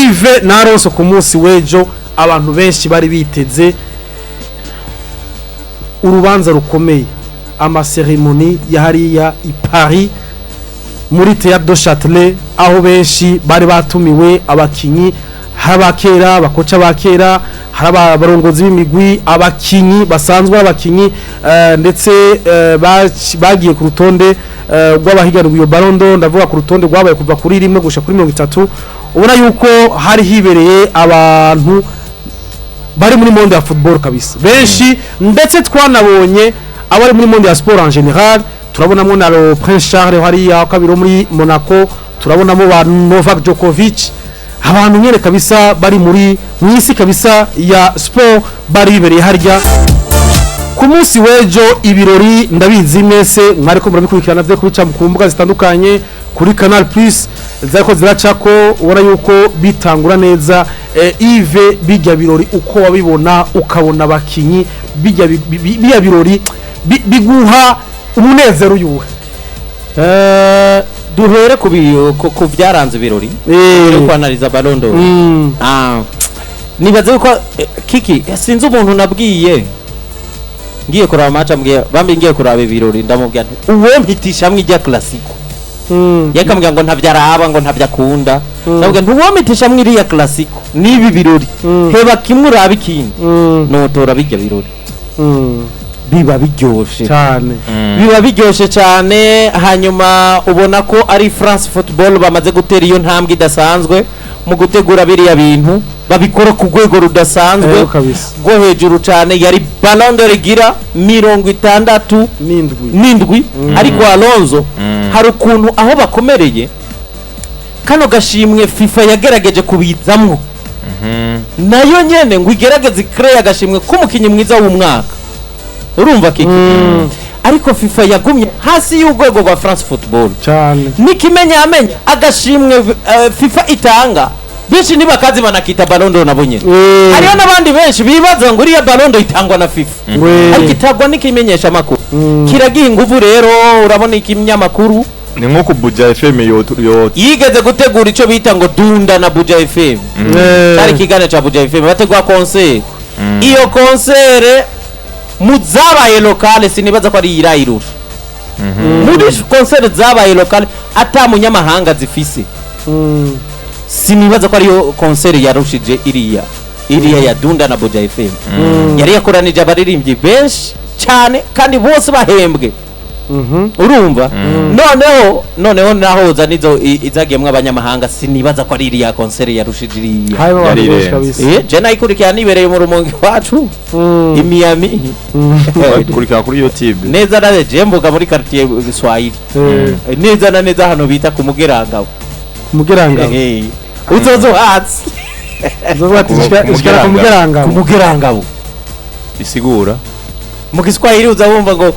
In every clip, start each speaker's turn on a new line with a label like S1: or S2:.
S1: Yves na Alonso, ku munsi w'ejo abantu benshi bari biteze urubanza rukomeye, ama cérémonie ya hariya i Paris muri Théâtre de Châtelet, aho benshi bari batumiwe, abakinyi, hari abakera, aba coach ba kera, hari abarongozi b'imigwi, abakinyi basanzwe, abakinyi ndetse bagiye ku rutonde rw'abahiganirwa iyo Ballon d'Or. Ndavuga ku rutonde rwabaye kuva kuri 1 gushika kuri 30. Ubona yuko hari hibereye abantu bari muri monde ya football kabisa benshi, ndetse twanabonye abari muri monde ya sport en général. Turabonamo na le Prince Charles hariya kabiri wo muri Monaco, turabonamo ba Novak Djokovic, abantu nyene kabisa bari muri mwisi kabisa ya sport bari bibereye harya ku munsi w'ejo. Ibirori ndabizi mwese mwariko murabikurikirana, vyo kubica ku mbuga zitandukanye, kuri Canal Plus zariko ziracako. Ubona yuko bitangura neza. Yves, bijya birori uko wabibona, ukabona abakinyi bijya bijya birori biguha umunezero uyuhe?
S2: Duhere ku byaranze ibirori yo kwanariza Ballon d'Or. Nibaze yuko kiki sinzi umuntu nabwiye ngiye kuraba match, ambwiye bambi ngiye kuraba ibirori, ndamubwira nti uwo mpitishamwe ijya Classico. Yakambwira ngo ntavyo araba, ngo ntavyo akunda. Ndamubwira nti uwo mpitishamwe iriya Classico n'ibi birori, heba kimwe uraba ikindi, notora bijya birori. Biba biryoshe.
S1: Cyane.
S2: Biba biryoshe cyane. Hanyuma ubona ko ari France Football bamaze gutera iyo ntambwe idasanzwe mu gutegura biriya bintu, babikora ku rwego rudasanzwe
S1: Rero kabisa.
S2: rwo hejuru cyane. Yari Ballon d'Or igira 67
S1: n'indwi.
S2: N'indwi. Ariko Alonso, hari ukuntu aho bakomereye kano gashimwe FIFA yagerageje kubizamwo nayo nyene ngo igerageze ikreye agashimwe k'umukinnyi mwiza w'umwaka, urumva kiki, ariko FIFA yagumye hasi y'urwego rwa France Football.
S1: Cyane.
S2: N'ikimenyamenya, agashimwe FIFA itanga, benshi ntibakazi banakita Ballon d'Or nabo nyene. Hariho n'abandi benshi bibaza ngo uriya Ballon d'Or itangwa na FIFA, ariko itangwa n'ikimenyesha makuru, kiragiha inguvu. Rero urabona ikinyamakuru
S3: Ni nko ku Buja FM yo
S2: yigeze gutegura icyo bita ngo Dunda na Buja FM. Cyari ikiganiro cya Buja FM, bategura concert. Iyo concert mu zabaye locale sinibaza ko ari irayirura muri concert zabaye locale ata munyamahanga zifise. Sinibaza ko ariyo concert yarushije iriya ya Dunda na Buja FM. Yari yakoranije abaririmbyi benshi cyane kandi bose bahembwe. Urumva, noneho nahoza nizo izagiyemwo abanyamahanga, sinibaza ko ari iriya concert yarushije iriya.
S1: Harimo abantu
S3: Yari
S1: benshi
S3: irenze.
S1: kabisa.
S2: Je nayikurikirana nibereye mu Rumonge iwacu, i Miami.
S3: Kurikira kuri YouTube.
S2: Neza na je mvuga muri quartier Swahili. Neza na neza hano bita ku Mugerangabo.
S1: Mugerangabo.
S2: Uzozo hasi.
S1: Uzovuga ati
S3: Ku
S1: ishikara ku
S3: Mugerangabo.
S2: Ku
S1: Mugerangabo.
S2: Mugerangabo.
S3: Isigura
S2: Mu Kiswahili uza wumva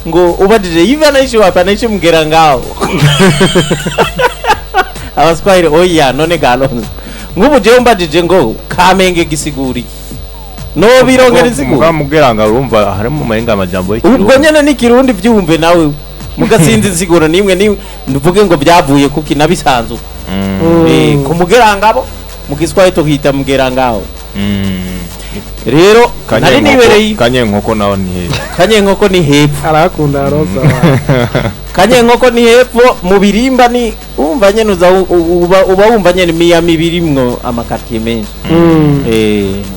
S2: ngo ubajije hivi anaishi wapi, anaishi Mgerangao. Abaswahili oya. None galonzo nk'ubu jewe umbajije ngo Kamenge gisigura iki, no birongera insiguro.
S3: Muga Mugeranga urumva harimo marenga amajambo y'ikirundi.
S2: Ubwo nyene n'ikirundi, vyumve nawe, mugasinzi insiguro nimwe nimwe nduvuge ngo byavuye kuki nabisanzwe. Ku Mugerangabo mu Giswahili tuhita Mugerangabo. Rero nari nibereye
S3: Kanyenkoko naho ni hehe?
S2: Kanyenkoko ni hepfo.
S1: Arakunda Rosa.
S2: Kanyenkoko ni hepfo mu birimba, ni wumva nyene uza uba wumva nyene Miami birimwo ama quartier menshi.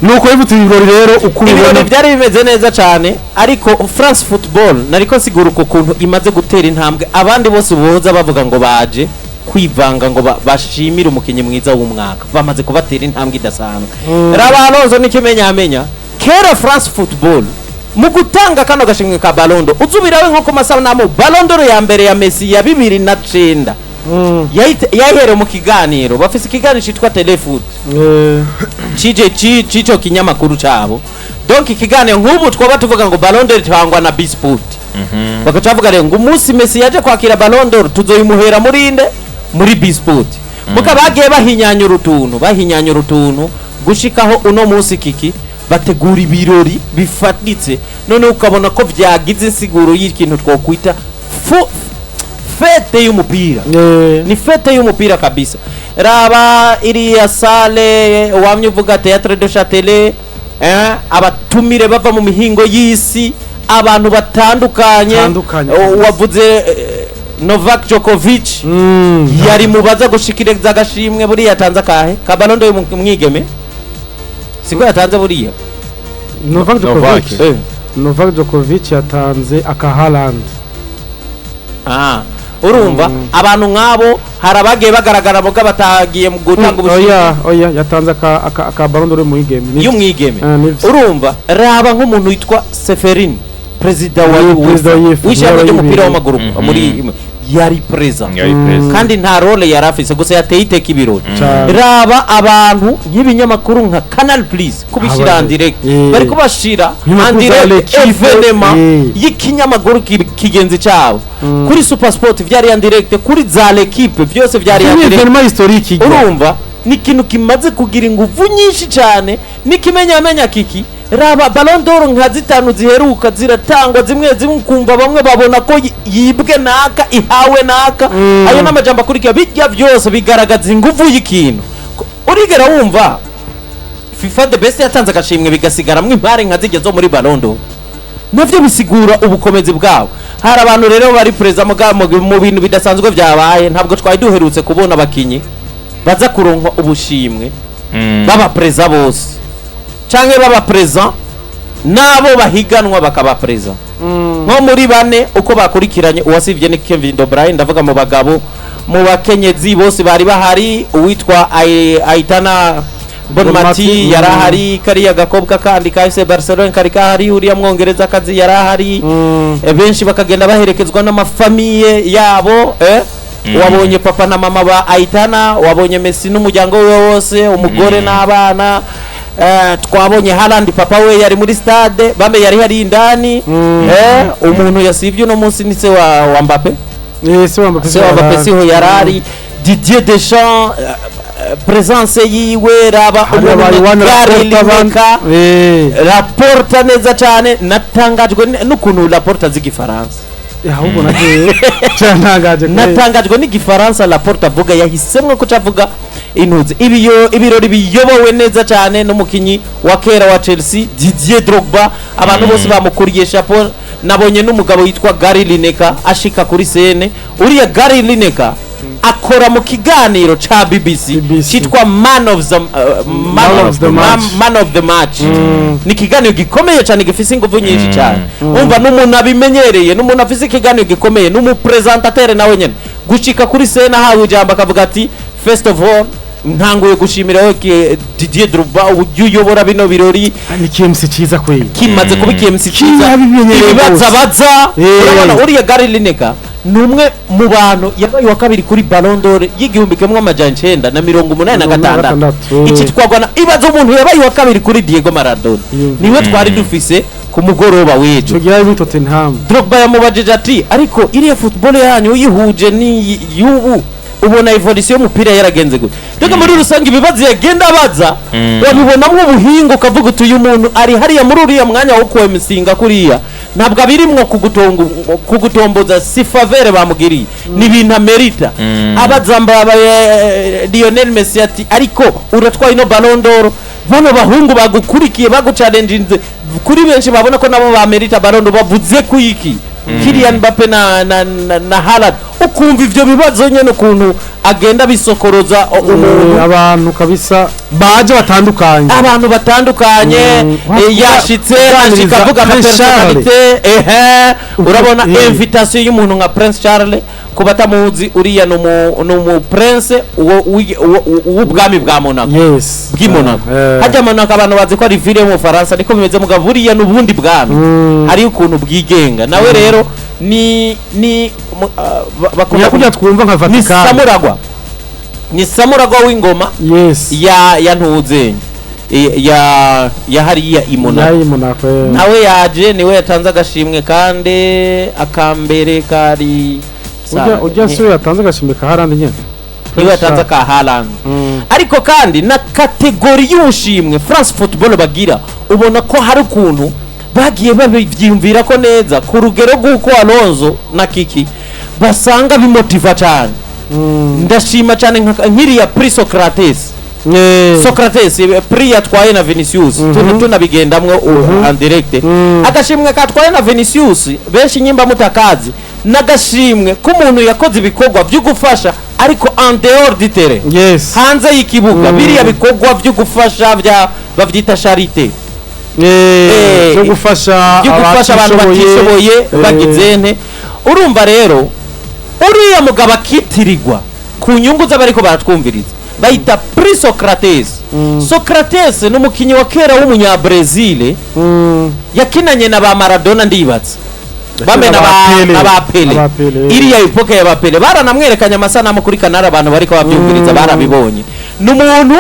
S1: Nuko yibutse ibirori rero uko
S2: Ibirori
S1: ubibona.
S2: byari bimeze neza cyane, ariko France Football nariko sigura uko kuntu imaze gutera intambwe. Abandi bose boza bavuga ngo baje kwivanga ngo bashimire umukinnyi mwiza w'umwaka, bamaze kubatera intambwe idasanzwe. Raba Alonso, n'ikimenyamenya kera France Football mu gutanga kano gashimwe ka Ballon d'Or, uzubirawe nko ku masanamu, Ballon d'Or ya mbere ya Messi ya 2009, yayihereye mu kiganiro bafise, ikiganiro citwa Telefoot cije cico kinyamakuru cabo. Donc ikiganiro nk'ubu twaba tuvuga ngo Ballon d'Or itangwa na Bisport, bagaca bavuga rero ngo umunsi Messi yaje kwakira Ballon d'Or tuzoyimuhera muri inde, muri Bisport. Muka bagiye bahinyanyura utuntu gushikaho uno munsi kiki bategura ibirori bifatitse, none ukabona ko vyagize insiguro y'ikintu twokwita fête y'umupira. Ni fête y'umupira kabisa. Raba iriya salle wamye uvuga, Théâtre de Châtelet, abatumire bava mu mihingo y'isi, abantu batandukanye.
S1: Batandukanye.
S2: Wavuze Novak Djokovic yari mu baza gushikiriza agashimwe. Buriya yatanze akahe ka Ballon d'Or y'umwigeme? Siko yatanze buriya?
S1: Novak
S3: Novak.
S1: Djokovic. Novak Djokovic yatanze aka Haaland.
S2: Ah, urumva abantu nk'abo hari abagiye bagaragara muga batagiye mu gutanga ubushimwe.
S1: Oya, oya, yatanze aka Ballon d'Or y'umwigeme.
S2: Y'umwigeme.
S1: Ah, nivyo.
S2: Urumva, raba nk'umuntu witwa Ceferin, perezida wa
S1: Ni perezida wa UEFA,
S2: w'ishyirahamwe ry'umupira
S1: yarayibereye.
S2: w'amaguru muri, yari perezida
S3: Yari perezida.
S2: kandi nta role yari afise, gusa yateye iteka ibirori.
S1: Cane.
S2: Raba abantu nk'ibinyamakuru nka Canal Plus kubishyira
S1: Aba-
S2: en direct, bari kubashira
S1: Ibinyamakuru
S2: en
S1: za
S2: direct
S1: L'Equipe,
S2: événement y'ikinyamakuru kigenzi cyabo. Kuri Super Sport vyari en direct, kuri za L'Equipe byose vyari en
S1: Ni
S2: direct.
S1: événement historique ijya.
S2: Urumva ni ikintu kimaze kugira ingufu nyinshi cyane n'ikimenyamenya kiki. Raba Ballon d'Or nka zitanu ziheruka ziratangwa, zimwe zimwe ukumva bamwe babona ko yibwe naka, ihawe naka. Ayo n'amajambo akurikira bijya byose bigaragaza ingufu y'ikintu. Urigera wumva FIFA The Best yatanze agashimwe bigasigaramwo impare nka zijya zo muri Ballon d'Or? Navyo bisigura ubukomezi bwabo. Hari abantu rero bari perezida mu bintu bidasanzwe byabaye. Ntabwo twari duherutse kubona abakinyi baza kuronka ubushimwe baba perezida bose, canke baba perezida n'abo bahiganwa bakaba perezida. Nko muri bane uko bakurikiranye, uwasivye ni Kevin De Bruyne, ndavuga mu bagabo. Mu bakenyezi bose bari bahari, uwitwa Aitana Bonmati
S1: Bonmati,
S2: yari ahari, kariya gakobwa kandi ka FC Barcelona kari kahari, uriya mwongereza kazi yari ahari. Benshi bakagenda baherekezwa n'amafamiye yabo. Wabonye papa na mama ba Aitana, wabonye Messi n'umuryango we wose, umugore n'abana. Twabonye Haaland, papa we yari muri stade, bambe yari hari indani. Umuntu yasivye uno munsi ni se wa Mbappe.
S1: Se wa Mbappe.
S2: Se wa Mbappe siho yarari. Didier Deschamps, présence yiwe, raba
S1: Hari
S2: umuntu
S1: aba
S2: nka
S1: Yohana
S2: Gary
S1: Laporta
S2: Lineker. Laporta neza cyane. Natangajwe n'ukuntu Laporta azi igifaransa.
S1: Ahubwo naje cyantangaje kweli.
S2: Natangajwe n'igifaransa Laporta avuga, yahisemwo ko cavuga intuzi. Ibiyo ibirori biyobowe neza cyane n'umukinyi wa kera wa Chelsea, Didier Drogba. Abantu bose bamukuriye chapeau. Nabonye n'umugabo yitwa Gary Lineker ashika kuri scène. Uriya Gary Lineker akora mu kiganiro ca BBC,
S1: BBC.
S2: cyitwa Man of the Man,
S1: of the Match.
S2: Man of the Match. Ni ikiganiro gikomeye cyane, gifise ingufu nyinshi cyane. Umva, n'umuntu abimenyereye, n'umuntu afise ikiganiro gikomeye, n'umupresentateur nawe nyene gushika kuri scène ahawe ijambo akavuga ati: "First of all, ntanguye gushimira wowe Didier Drogba, uburyo uyobora bino birori."
S1: Ni KMC cyiza kweli.
S2: Kimaze kuba ikintu cyiza.
S1: Yabimenyereye
S2: ibibazo
S1: rwose.
S2: abaza. Urabona uriya Gary Lineker ni umwe mu bantu yabaye uwa kabiri kuri Ballon d'Or y'1986.
S1: 86.
S2: Iki twagwa na ibaze umuntu yabaye uwa kabiri kuri Diego Maradona. Niwe twari dufise ku mugoroba w'ejo.
S1: Icyo gihe ari muri Tottenham.
S2: Drogba yamubajije ati: "Ariko iriya football yanyu uyihuje ni y'ubu, ubona évolution y'umupira yaragenze gute?" Reka muri rusange ibibazo yagenda abaza wabibonamo ubuhinga, ukavuga uti: "Uyu muntu ari hariya muri uriya mwanya wo kwemusinga kuriya, ntabwo abirimwo kugutomboza, si faveur bamugiriye, ni ibintu amerita." Abaza mbabaye Lionel Messi ati: "Ariko uratwaye ino Ballon d'Or, bano bahungu bagukurikiye, baguchallenginze, kuri benshi babona ko nabo bamerita Ballon d'Or, bavuze ku iki, Kylian Mbappe na Haaland?" Ukumva ivyo bibazo nyene ukuntu agenda bisokoroza umuntu.
S1: Abantu kabisa baje batandukanye.
S2: Abantu batandukanye. Yashitse
S1: kuganiriza
S2: ashika avuga
S1: Prince
S2: amapersonnalité. Ehe, urabona invitation y'umuntu nka Prince Charles. Ku batamuzi, uriya ni umu prince w'ubwami bwa Monaco, bw'i Monaco. Hajya Monaco abantu bazi ko ari ville yo mu Faransa, niko bimeze, mugabo buriya ni ubundi bwami. Hariyo ukuntu bwigenga. Nawe rero ni bakunda
S1: Nyakujya twumva nka
S2: ni
S1: Vatican.
S2: Samuragwa, ni samuragwa w'ingoma ya ntuzenye ya hariya i Monaco.
S1: Nayi Monaco.
S2: Nawe yaje, niwe yatanze agashimwe, kandi akambere kari
S1: Ujya si we yatanze agashimwe ka Haaland nyene?
S2: Niwe yatanze aka Haaland. Ariko kandi na catégorie y'ubushimwe France Football bagira, ubona ko hari ukuntu bagiye babivyiyumvira ko neza ku rugero rw'uko Alonso na Kiki basanga bimotiva cyane. Ndashima cyane nk'iriya Prix Socrates. Socrates, prix yatwaye na Vinicius, tunabigendamwo en direct. Agashimwe katwaye na Vinicius, benshi nyimba mutakazi, n'agashimwe k'umuntu yakoze ibikorwa byo gufasha, ariko en dehors du terrain, hanze y'ikibuga. Biriya bikorwa byo gufasha bya bavyita charité.
S1: Byo gufasha
S2: byo gufasha abantu batishoboye. Bagize nte? Urumva rero uriya mugabo akitirirwa ku nyungu z'abariko baratwumviriza, bayita Prix Socrates. Socrates ni umukinnyi wa kera w'umunyabrazil, yakinanye na ba Maradona, ndibatse bame na ba
S1: Pele.
S2: Na ba Pele.
S1: Aba Pele.
S2: Iriya époque ya ba Pele baranamwerekanye amasanamu kuri Canal, abantu bariko babyumviriza barabibonye. Ni umuntu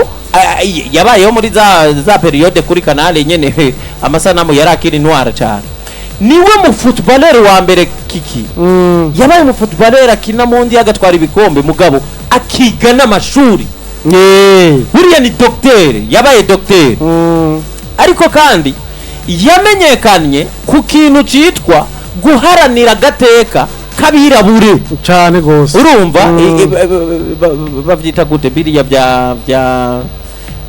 S2: yabayeho muri za période kuri Canal nyene, amasanamu yari akiri intwara cyane. Niwe mu footballeur wa mbere kiki yabaye mu footballeur akina mu ndi agatwara ibikombe, mugabo akiga n'amashuri. Buriya ni docteur, yabaye docteur. Ariko kandi yamenyekanye ku kintu cyitwa guharanira agateka k'abirabure.
S1: Cyane gose.
S2: Urumva, bavyita gute biriya bya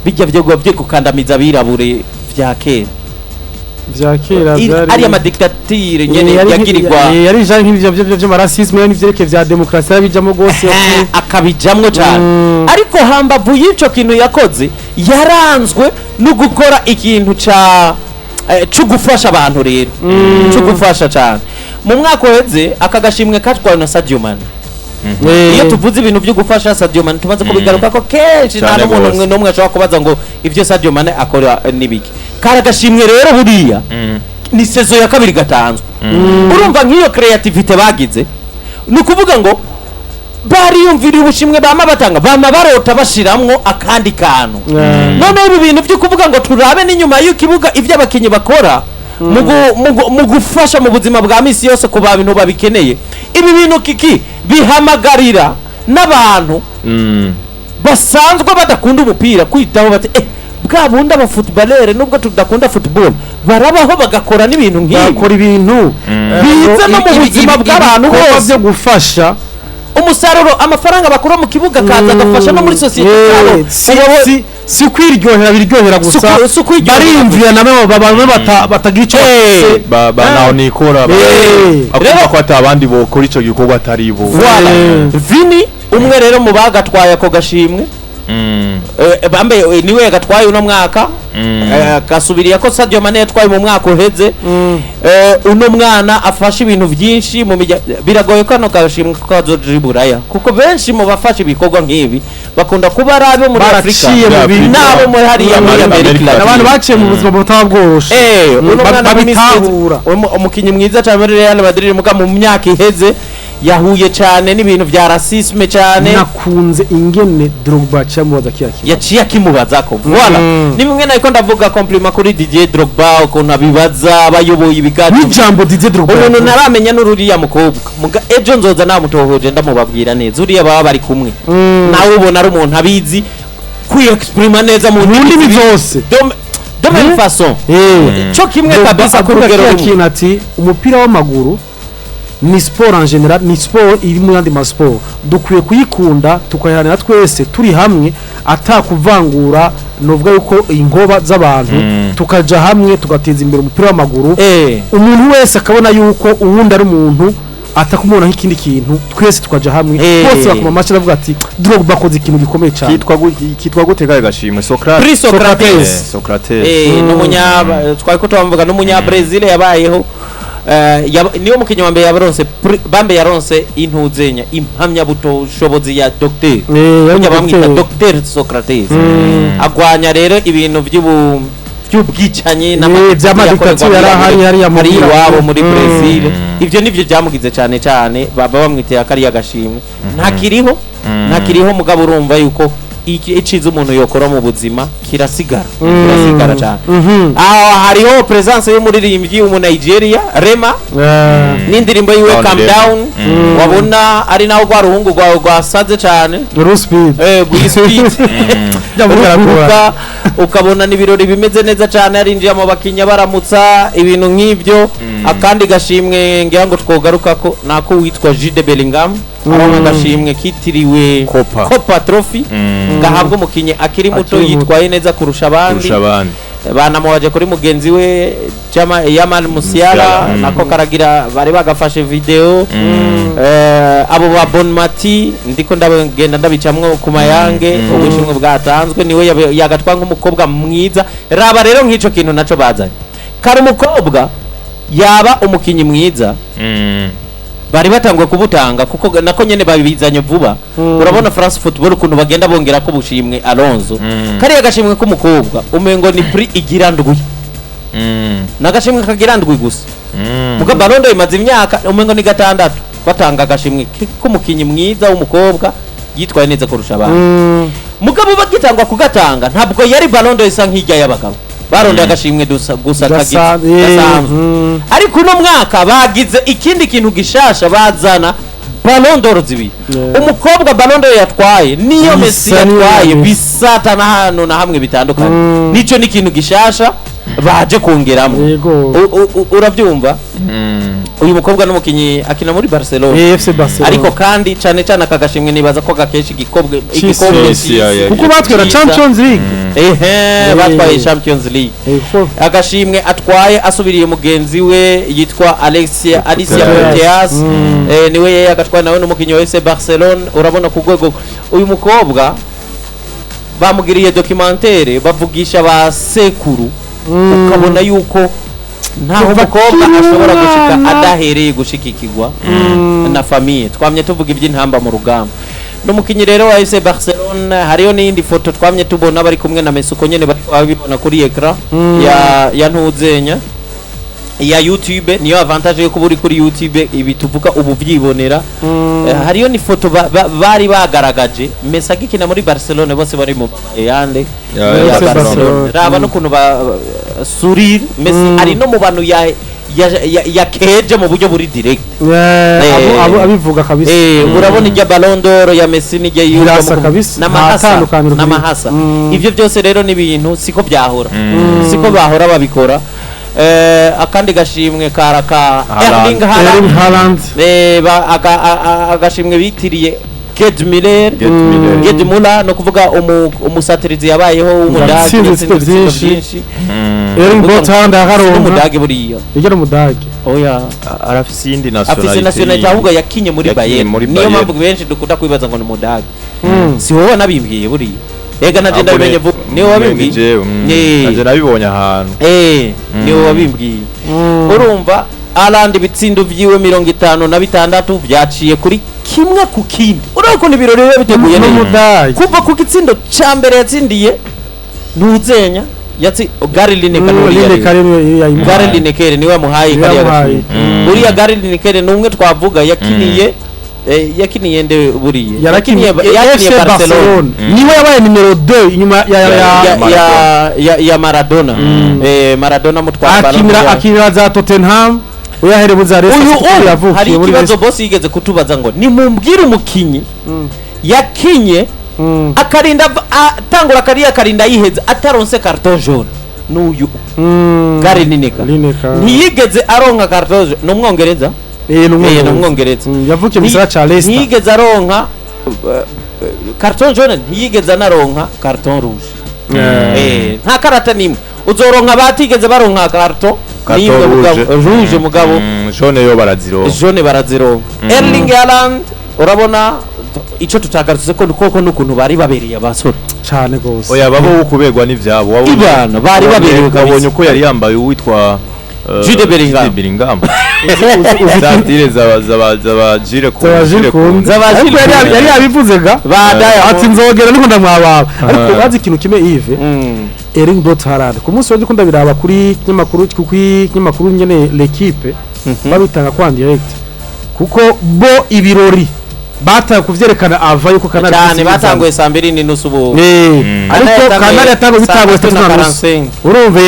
S2: bijya byo gukandamiza abirabure vya kera?
S1: Vya kera byari
S2: ariya ma dictature nyene
S1: yari
S2: yagirirwa.
S1: Yari ijanye nk'ivyo vy'ama racisme n'ivyerekeye vya demokarasi, yarabijamo gose.
S2: Akabijamwo cyane. Ariko hambavu y'ico kintu yakoze, yaranzwe no gukora ikintu ca cyo gufasha abantu rero, cyo gufasha cyane. Mu mwaka uheze aka gashimwe katwawe na Sadio Mane. Iyo tuvuze ibintu byo gufasha, Sadio Mane tumaze kubigaruka ko kenshi, nta
S3: Cyane
S2: n'umuntu
S3: gose.
S2: umwe n'umwe ashobora kubaza ngo ibyo Sadio Mane akora nibiki. Kari agashimwe rero, buriya ni saison ya kabiri gatanzwe. Urumva nk'iyo creativity bagize, ni ukuvuga ngo bariyumviriye ubushimwe bama batanga, bama barota bashiramwo akandi kantu. Noneho ibi bintu byo kuvuga ngo turabe n'inyuma y'ikibuga ibyo abakinnyi bakora mu gufasha mu buzima bwa misi yose ku bantu babikeneye, ibi bintu kiki bihamagarira n'abantu basanzwe badakunda umupira kwitaho, bati bwa bundi aba footballeur, nubwo tudakunda football, barabaho bagakora n'ibintu nk'ibi.
S1: Bakora ibintu
S2: Biza no mu buzima bw'abantu
S1: ibikorwa
S2: bose.
S1: byo gufasha.
S2: Umusaruro, amafaranga bakura mu kibuga akaza agafasha no muri sosiyete yabo.
S1: Si kwiryohera, biryohera gusa.
S2: Si ukwiryohera.
S1: Bariyumvira nabo bamwe batagira icyo bafise.
S3: Ba naho nikora akumva ko ata abandi bokora ico gikorwa atari bo.
S2: Voilà. Vini umwe rero mu bagatwaye ako gashimwe, bambe niwe yagatwaye uno mwaka. Gasubiriye ko Sadio Mane yatwaye mu mwaka uheze. Uno mwana afashe ibintu byinshi mu biragoye ko kano gashimwe ko kazoja i Buraya, kuko benshi mu bafashe ibikorwa nk'ibi bakunda kuba ari abo muri Afurika
S1: Baraciye mu bintu.
S2: n'abo muri hariya muri
S3: Amerika
S2: Amerika
S3: Latin.
S1: Abantu baciye mu buzima butaba bworoshe.
S2: Uno mwana mu minsi iheze,
S1: Babitahura.
S2: umukinyi mwiza cyane muri Real Madrid, muga mu myaka iheze yahuye cyane n'ibintu vya racisme cyane.
S1: Nakunze ingene Drogba aciye amubaza kiriya kibazo.
S2: Yaciye akimubazako, voilà. Ni bimwe nariko ndavuga, compliment kuri Didier Drogba ukuntu abibaza abayoboye ibiganiro.
S1: N'ijambo Didier Drogba
S2: Umuntu
S1: yavuze.
S2: ntaramenya n'ururiya mukobwa, muga ejo nzoza namutohoje ndamubabwira neza, uriya baba bari kumwe. Nawe ubona ari umuntu abizi kwiexprima neza mu
S1: Mu ndimi zose.
S2: De même façon, cyo kimwe
S1: Drogba
S2: kabisa ku
S1: avuga
S2: rugero
S1: kiriya
S2: rumwe.
S1: kintu ati umupira w'amaguru ni sport en général, ni sport iri mu yandi masiporo, dukwiye kuyikunda tukayiharanira twese turi hamwe, atakuvangura, novuga yuko inkoba z'abantu, tukaja hamwe tugateza imbere umupira w'amaguru, umuntu wese akabona yuko uwundi ari umuntu, atakumubona nk'ikindi kintu, twese tukaja hamwe. Bose bakoma amashyi, aravuga ati Drogba akoze ikintu gikomeye cyane.
S3: Kitwa gute kaye gashimwe? Socrates?
S2: Prix Socrates.
S3: Socrates.
S2: N'umunya twari ko tubavuga n'umunya Brazil yabayeho, niwe mukinyi wa mbere yabaronse bambe yaronse intuzenya impamyabushobozi ya docteur.
S1: Yari
S2: Burya bamwita
S1: docteur.
S2: Docteur Socrates. Agwanya rero ibintu by'ubwicanyi
S1: vy'ama dictature yari ahari hariya mu
S2: hari
S1: Bwirabure.
S2: iwabo muri Brazil. Ivyo nivyo byamugize cyane cyane baba bamwiteye kariya gashimwe. Ntakiriho, ntakiriho, mugabo urumva yuko iciza umuntu yokora mu buzima kirasigara, kirasigara cyane. Aho hariho presence y'umuririmbyi w'umu Nigeria Rema n'indirimbo yiwe
S3: Down
S2: Calm
S3: Rema.
S2: Down. Wabona ari naho rwa ruhungu rwawe rwasaze cyane.
S1: Ruspeed.
S2: Gwispeed.
S1: Yavuga
S2: Uruhuka, ukabona n'ibirori bimeze neza cyane, harinjiye mu bakinya baramutsa, ibintu nk'ibyo. Akandi gashimwe ngira ngo twogaruka ko nako witwa Jude Bellingham. Aronka agashimwe kitiriwe
S3: Copa.
S2: Copa Trophy, gahabwa umukinyi akiri muto
S1: Akiri muto.
S2: yitwaye neza kurusha abandi.
S3: Kurusha abandi.
S2: Banamubaje kuri mugenzi we Jamal Musiala,
S3: Musiala,
S2: nako karagira bari bagafashe video. Abo ba Bonmati ndiko ndabagenda ndabicamwo ku mayange. Ubushimwe bwatanzwe niwe yagatwa nk'umukobwa mwiza. Raba rero nk'ico kintu naco bazanye kare, umukobwa yaba umukinyi mwiza, bari batanguye kubutanga kuko nako nyene babizanye vuba. Urabona France Football ukuntu bagenda bongera ko bushimwe Alonso. Kariya gashimwe k'umukobwa umengo ni prix igira ndwi, n'agashimwe kagira ndwi gusa. Muga Ballon d'Or imaze imyaka umengo ni 6 batanga agashimwe k'umukinyi mwiza w'umukobwa yitwaye neza kurusha abandi. Mugabo bagitangwa kugatanga ntabwo yari Ballon d'Or isa nk'ijya y'abagabo, barondeye agashimwe dusa gusa gasanzwe. Ariko uno mwaka bagize ikindi kintu gishasha, bazana Ballon d'Or zibiri. Umukobwa Ballon d'Or yatwaye niyo
S1: Bisa
S2: Messi
S1: n'iyo
S2: yatwaye,
S1: Messi.
S2: bisata na hano na hamwe bitandukanye. Nico ni ikintu gishasha baje kongeramo. Urabyumva, uyu mukobwa n'umukinyi akina muri Barcelona.
S1: FC Barcelona.
S2: Ariko kandi cyane cyane aka gashimwe nibaza ko gakesha igikombe
S1: C'isi.
S2: igikombe
S3: C'isi, ya, ya.
S1: Kuko batwara
S2: Cyiza.
S1: Champions League.
S2: Ehe, batwaye Champions League.
S1: Kuko
S2: Agashimwe atwaye asubiriye mugenzi we yitwa Alexia Alicia
S3: Putellas.
S2: Putellas. Niwe yeye agatwaye, nawe n'umukinyi wa FC Barcelona. Urabona ku rwego uyu mukobwa bamugiriye documentaire, bavugisha ba sekuru, ukabona yuko ntaho
S1: Kuva
S2: umukobwa
S1: akiri
S2: ashobora gushika
S1: umwana.
S2: adahereye gushikikirwa na famille. Twamye tuvuga iby'intamba mu rugamba n'umukinyi rero wa FC Barcelona. Hariyo n'iyindi foto twamye tubona bari kumwe na Messi, uko nyene bari babibona kuri écran ya ntuzenya ya YouTube. Niyo avantage yo kuba uri kuri YouTube, ibi tuvuga ubu byibonera. Hariyo ni foto bari bagaragaje Messi agikina muri Barcelona, bose bari mu yande
S3: Ya,
S2: ya
S1: FC
S2: Barcelona.
S1: Barcelona.
S2: Raba n'ukuntu ba sourire Messi ari no mu bantu ya yakeje mu buryo buri direct.
S1: Abivuga kabisa.
S2: Urabona ijya Ballon d'Or ya Messi n'ijya
S1: Birasa kabisa.
S2: N'amahasa.
S1: Nta tandukaniro kuri-
S2: N'amahasa. Ivyo byose rero ni ibintu siko byahora, siko bahora babikora. Akandi gashimwe kara ka
S3: Haaland.
S2: Erling Haaland.
S1: Erling Haaland.
S2: Agashimwe bitiriye Gerd Müller.
S3: Gerd Müller.
S2: Gerd Müller no kuvuga umusatirizi yabayeho w'umudage,
S1: Yatsinze
S2: yatsinze
S1: ibitego
S2: ibitego
S1: byinshi.
S2: byinshi.
S1: Erling Braut Haaland yakaronka.
S2: N'umudage buriya.
S1: Yari umudage.
S2: Oya.
S3: Arafise iyindi nationalité.
S2: Afise nationalité, ahubwo yakinye muri
S3: Yakinye
S2: Bayern,
S3: muri
S2: niyo
S3: Bayern.
S2: mpamvu benshi dukunda kwibaza ngo ni umudage. Si wowe wanabimbwiye buriya? Ega naje ndabimenye vuba, niwe wabimbwiye.
S3: Nanje nabibonye ahantu.
S2: Niwe wabimbwiye. Urumva Haaland ibitsindo vyiwe 56 vyaciye kuri kimwe ku kindi. Urabona ukuntu ibirori biba biteguye neza.
S1: N'umudage.
S2: Kuva ku gitsindo ca mbere yatsindiye ntuzenya yatsi Gary Lineker, nuriya rero.
S1: Lineker niwe yayimuhaye.
S2: Gary Lineker niwe yamuhaye
S1: Niwe
S2: kariya
S1: yamuhaye.
S2: gashimwe. Uriya Gary Lineker ni umwe twavuga yakiniye, yakiniye nde buriya?
S1: Yarakiniye
S2: Yakiniye
S1: FC
S2: Barcelona.
S1: Barcelona, niwe yabaye nimero 2 inyuma ya
S2: Ya Maradona. Maradona mutwara Ballon
S1: akinira
S2: d'Or.
S1: Akinira za Tottenham, uyahereye muri za Leicester
S2: Uyu
S1: City.
S2: ubu
S1: Yavukiye
S2: hari
S1: muri
S2: ikibazo
S1: Leicester.
S2: boss yigeze kutubaza ngo nimumbwire umukinyi yakinye akarinda atangura kariya akarinda yiheza ataronse carton jaune, n'uyu Gary Lineker.
S1: Lineker.
S2: Ntiyigeze aronka carton jaune. Ni umwongereza.
S1: Ni
S2: Ni umwongereza.
S1: Yavukiye mu gisagara ca Leicester.
S2: Ntiyigeze aronka carton jaune, ntiyigeze anaronka carton rouge. Nta karata nimwe uzoronka batigeze baronka carton nimwe mugabo rouge, mugabo
S3: Jaune yo barazironka.
S2: Jaune barazironka. Erling Haaland, urabona ico tutagarutse ko koko n'ukuntu bari babereye abasore.
S1: Cane gose.
S3: Oya, babo ukuberwa n'ivyabo.
S2: Ibana, bari baberewe kabisa.
S3: Wabonye uko yari yambaye uwitwa
S2: Jude Bellingham.
S3: Jude Bellingham. Za zaba Jules
S1: Zaba Jules Koundé.
S2: Zaba
S1: Ariko
S2: Jules Koundé.
S1: yari yabivuze ga
S2: Ba Diamond.
S1: ati nzogera niko ndamwababa, ariko bazi ikintu kimwe, Yves. Erling Braut Haaland ku munsi w'ejo ndabiraba kuri kinyamakuru, kuri kinyamakuru nyene L'Equipe, babitanga kwa direct kuko bo ibirori bataye kuvyerekana ava yuko Canal
S2: Cyane, batanguye saa 2:30 ubu.
S1: Ariko Canal yatanguye bitanguye
S2: saa
S1: 3:30.
S2: 3:45.
S1: Urumva,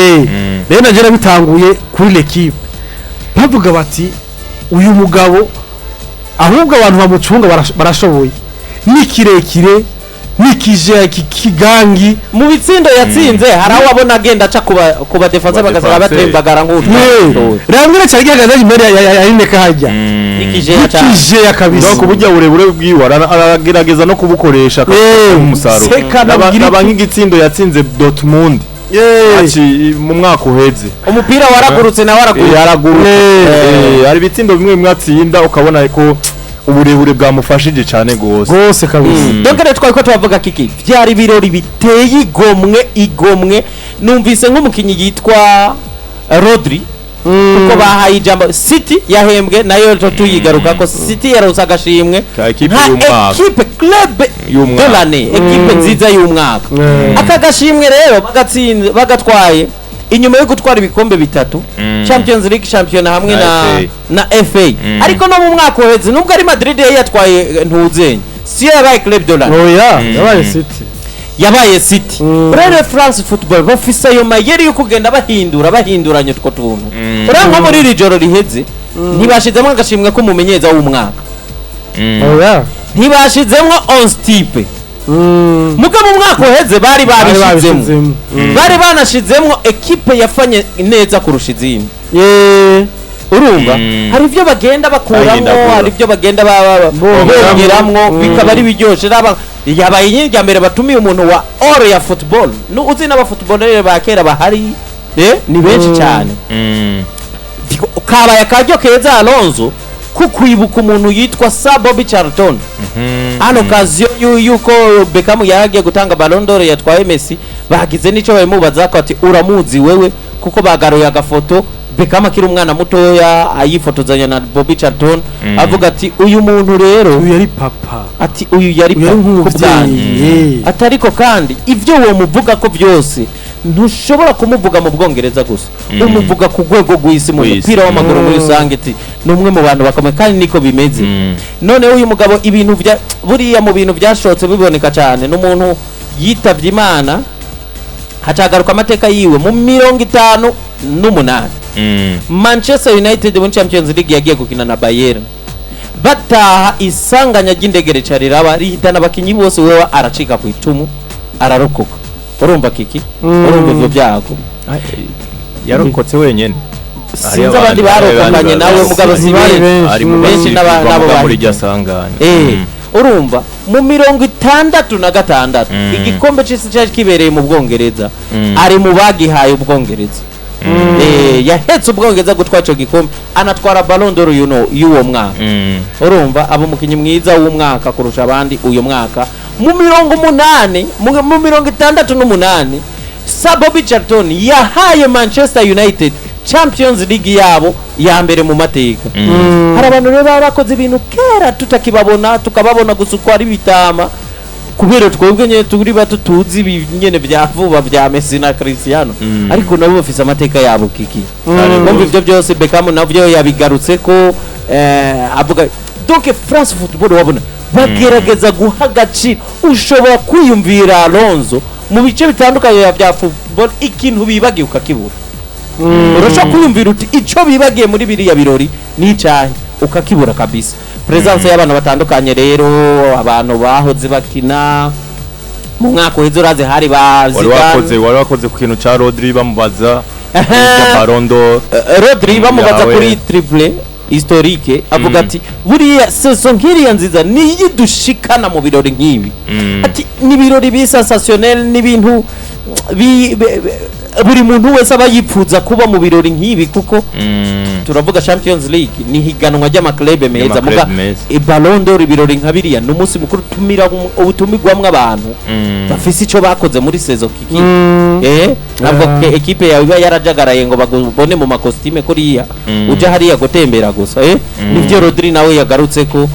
S1: rero naje nabitanguye kuri L'Equipe, bavuga bati uyu mugabo ahubwo abantu bamucunga barashoboye, ni kirekire. Nikije kigangi
S2: Mu bitsindo yatsinze hari aho wabona agenda aca ku ba défense
S3: Ku ba
S2: bagasanga
S3: défense.
S2: batembagara nk'utwo.
S1: Rambwira cyari gihagaze imbere ya Ineka hajya.
S2: Nikijeya cyane.
S1: Nikijeya kabisa.
S3: Donc burya burebure bwiwe aragerageza no kubukoresha akabona umusaruro.
S1: Seka
S3: Naba nk'igitsindo yatsinze Dortmund aci mu mwaka uheze.
S2: Umupira waragurutse nawe aragurutse.
S3: Yaragurutse. Hari ibitsindo bimwe bimwe atsinda ukabona ko uburebure bwamufashije cyane gose.
S1: Gose kabisa.
S2: Donc rero twari ko turavuga kiki, byari ibirori biteye igomwe. Numvise nk'umukinnyi yitwa Rodri, kuko bahaye ijambo City yahembwe nayo tuyigaruka ko City yaronse agashimwe
S3: Ka ekipe
S2: nka
S3: y'umwaka.
S2: ekipe club
S3: Y'umwaka.
S2: de l'année, ekipe nziza y'umwaka. Aka gashimwe rero bagatsinze, bagatwaye inyuma yo gutwara ibikombe bitatu, Champions League, Champions hamwe
S3: Na FA.
S2: na FA. Ariko no mu mwaka uheze, nubwo ari Madrid yari yatwaye, ntuzenye siyo yabaye club de l'année.
S1: Oya, yabaye City.
S2: Yabaye City. Rero France Football bafise ayo mayeri yo kugenda bahindura, bahinduranya utwo tuntu. Urabona nko muri iri joro riheze ntibashizemo agashimwe k'umumenyereza w'umwaka,
S1: Oya.
S2: ntibashizemo onze type. Muga mu mwaka uheze bari
S1: Bari
S2: babishizemo.
S1: babishizemo.
S2: Bari banashizemo ekipe yafanye neza kurusha izindi. Urumva hari ibyo bagenda bakuramo,
S3: Bahindagura.
S2: hari ibyo bagenda bongeramwo, bikaba ari biryoshe. Raba yabaye nyine mbere batumiye umuntu wa oro ya football, uzi n'abafootballeur ba kera bahari, ni benshi cyane. Kabaye akaryo keza Alonso ko kwibuka umuntu yitwa Sir Bobby Charlton hano occasion yuko Beckham yaragiye gutanga Ballon d'Or yatwaye Messi, bagize nico babimubaza ko ati uramuzi wewe, kuko bagaruye agafoto Beckham akiri umwana mutoya ayifotozanya na Bobby Charlton, avuga ati uyu muntu rero,
S1: Uyu yari papa.
S2: Ati uyu yari
S1: Uyu yari
S2: papa ku bwanjye.
S1: nk'umubyeyi.
S2: Ati ariko kandi ibyo uwo muvuga ko byose ntushobora kumuvuga mu Bwongereza gusa, umuvuga ku rwego rw'isi mu
S3: Rw'isi.
S2: mupira w'amaguru muri rusange, ati ni umwe mu bantu bakomeye kandi niko bimeze. Noneho uyu mugabo, ibintu bya buriya mu bintu byashotse biboneka cyane, ni umuntu yitavye Imana hacagaruka amateka yiwe mu 58. Manchester United muri Champions League yagiye gukina na Bayern, bataha isanganya ry'indege rica riraba rihitana abakinyi bose, wewe aracika ku icumu ararokoka. Urumva kiki, urumva ivyo byago.
S3: Yarokotse wenyene?
S2: Sinzi abandi barokokanye nawe, mugabo si
S1: Bari
S2: benshi.
S1: benshi.
S3: Ari mu
S2: Benshi nabo
S3: muri
S2: bahita.
S3: iryo sanganya.
S2: Urumva mu 66 igikombe c'isi cyari kibereye mu Bwongereza, ari mu bagihaye Ubwongereza. Yahetse Ubwongereza gutwara ico gikombe, anatwara Ballon d'Or y'uwo mwaka. Urumva aba umukinnyi mwiza w'umwaka kurusha abandi uyu mwaka mu 80, mu 68 Sir Bobby Charlton yahaye Manchester United Champions League yabo ya mbere mu mateka. Hari abantu rero baba bakoze ibintu kera tutakibabona, tukababona gusa uko ari bitama, kubera twebwe nyene turi bato tuzi ibi nyene vya vuba vya Messi na Cristiano, ariko nabo bafise amateka yabo kiki. Kumva ivyo byose Beckham navyo yabigarutse ko avuga. Donc France Football wabona bagerageza guha agaciro, ushobora kwiyumvira Alonso mu bice bitandukanye bya football ikintu bibagiye ukakibura. Urashobora kwiyumvira uti ico bibagiye muri biriya birori ni icahe, ukakibura kabisa. Presence y'abantu batandukanye rero, abantu bahoze bakina mu mwaka uheze, urazi hari ba
S3: Wari
S2: Zidane.
S3: wakoze ku kintu ca Rodri, bamubaza ibya Ballon d'Or.
S2: Rodri bamubaza
S3: Yawe.
S2: kuri triple historique, avuga ati buriya saison nk'iriya nziza niyo idushikana mu birori nk'ibi. Ati ni ibirori bi sensationnel, n'ibintu buri muntu wese aba yipfuza kuba mu birori nk'ibi, kuko turavuga Champions League ni higanwa ry'amaklebe meza.
S3: Ry'amaklebe
S2: Muga
S3: meza.
S2: Ballon d'Or, ibirori nka biriya ni umunsi mukuru tumira ubutumigwamwo abantu bafise ico bakoze muri saison kiki. Ntabwo ekipe yawe iba yarajagaraye ngo bagubone mu makositime kuriya, uja hariya gutembera gusa. Nivyo Rodri nawe yagarutse ko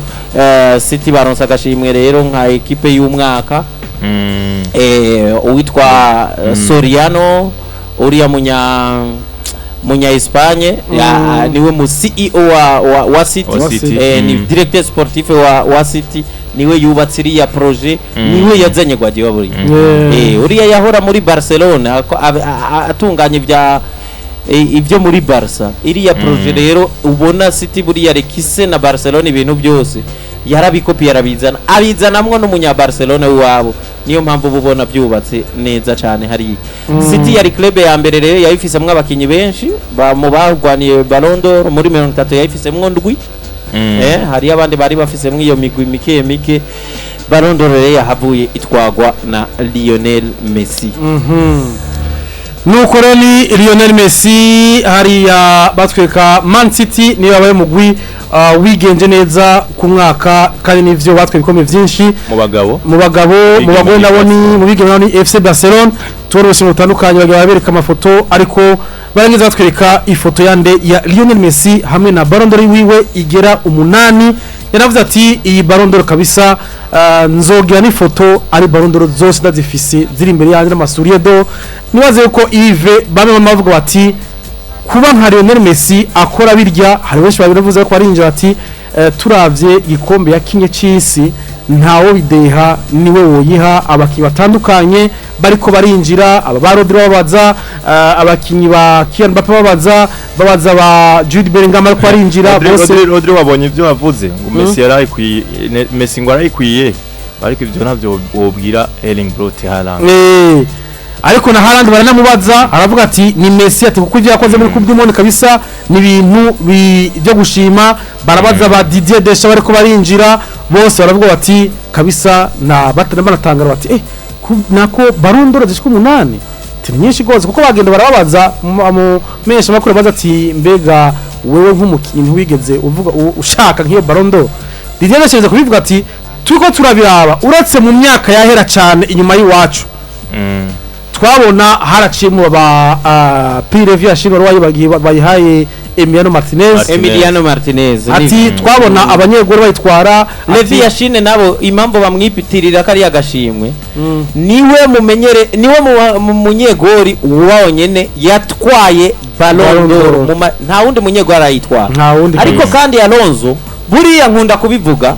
S2: City baronse agashimwe rero nka ekipe y'umwaka. Uwitwa Soriano, uriya munya Espagne, niwe mu CEO wa City,
S3: Wa City.
S2: Ni directeur sportif wa City, niwe yubatse iriya projet, niwe yazanye Guardiola buriya. Uriya yahora muri Barcelona atunganya ibya ibyo muri Barca, iriya projet rero ubona City buriya rekise na Barcelona, ibintu byose yarabikopi yarabizana, abizanamwo n'umunya Barcelona w'iwabo. Niyo mpamvu uba ubona byubatse neza cyane hariya. City yari club ya mbere rero yayifisemwo abakinyi benshi mu barwaniye Ballon d'Or muri 30 yayifisemwo ndwi. Hariyo abandi bari bafisemwo iyo migwi mike mike. Ballon d'Or rero yahavuye itwagwa na Lionel Messi.
S1: Nuko rero ni Lionel Messi hariya batwereka Man City niyo yabaye mugwi wigenje neza ku mwaka, kandi nivyo batwaye ibikombe vyinshi.
S3: Mu bagabo.
S1: Mu bagabo, mu
S3: Bigeme.
S1: bagore nabo ni mu bigeme nabo ni FC Barcelona. Tubona ubuzima butandukanye bagiye babereka amafoto, ariko barangiza batwereka ifoto yande ya Lionel Messi hamwe na Ballon d'Or wiwe igera 8. Yaravuze ati iyi Ballon d'Or kabisa, nzogira n'ifoto ari Ballon d'Or zose ndazifise ziri imbere yanjye n'amasuriye do. Nibaze yuko Yves bamwe bavuga bati kuba nka Lionel Messi akora birya, hari benshi babivuze ko arinjira ati turavye igikombe yakinye c'isi ntawo bideha niwe woyiha. Abakinyi batandukanye bariko barinjira, aba ba Rodri babaza, abakinyi ba Kylian Mbappe babaza ba Jude Bellingham ariko barinjira bose.
S3: Rodri wabonye ibyo yavuze ngo Messi yarayikwiye, Messi ngo arayikwiye, ariko ibyo ntabyo wobwira Erling Braut Haaland.
S1: Ariko na Haaland baranamubaza aravuga ati ni Messi, ati kuko ibyo yakoze muri Coupe du Monde kabisa ni ibintu byo gushima. Barabaza ba Didier Deschamps bariko barinjira bose baravuga bati kabisa na batana banatangara bati nako Ballon d'Or zishika 8 ni nyinshi gose, kuko bagenda barababaza mu mesha makuru baza ati mbega wewe nk'umukinyi ntiwigeze uvuga ushaka nk'iyo Ballon d'Or? Didier Deschamps kubivuga ati turiko turabiraba uretse mu myaka yahera cyane inyuma y'iwacu twabona haraciyemo ba Pierre Yashin wari wayibagiye bayihaye Emiliano Martinez.
S3: Martinez.
S2: Emiliano Martinez.
S1: Ati twabona abanyegori bayitwara.
S2: Levi Yashine nabo impamvu bamwipitirira kariya gashimwe niwe mumenyere niwe munyegori wonyene yatwaye Ballon
S1: Ballon
S2: d'Or.
S1: d'Or.
S2: Nta wundi munyegori arayitwara.
S1: Nta wundi.
S2: Ariko kandi Alonso buriya nkunda kubivuga,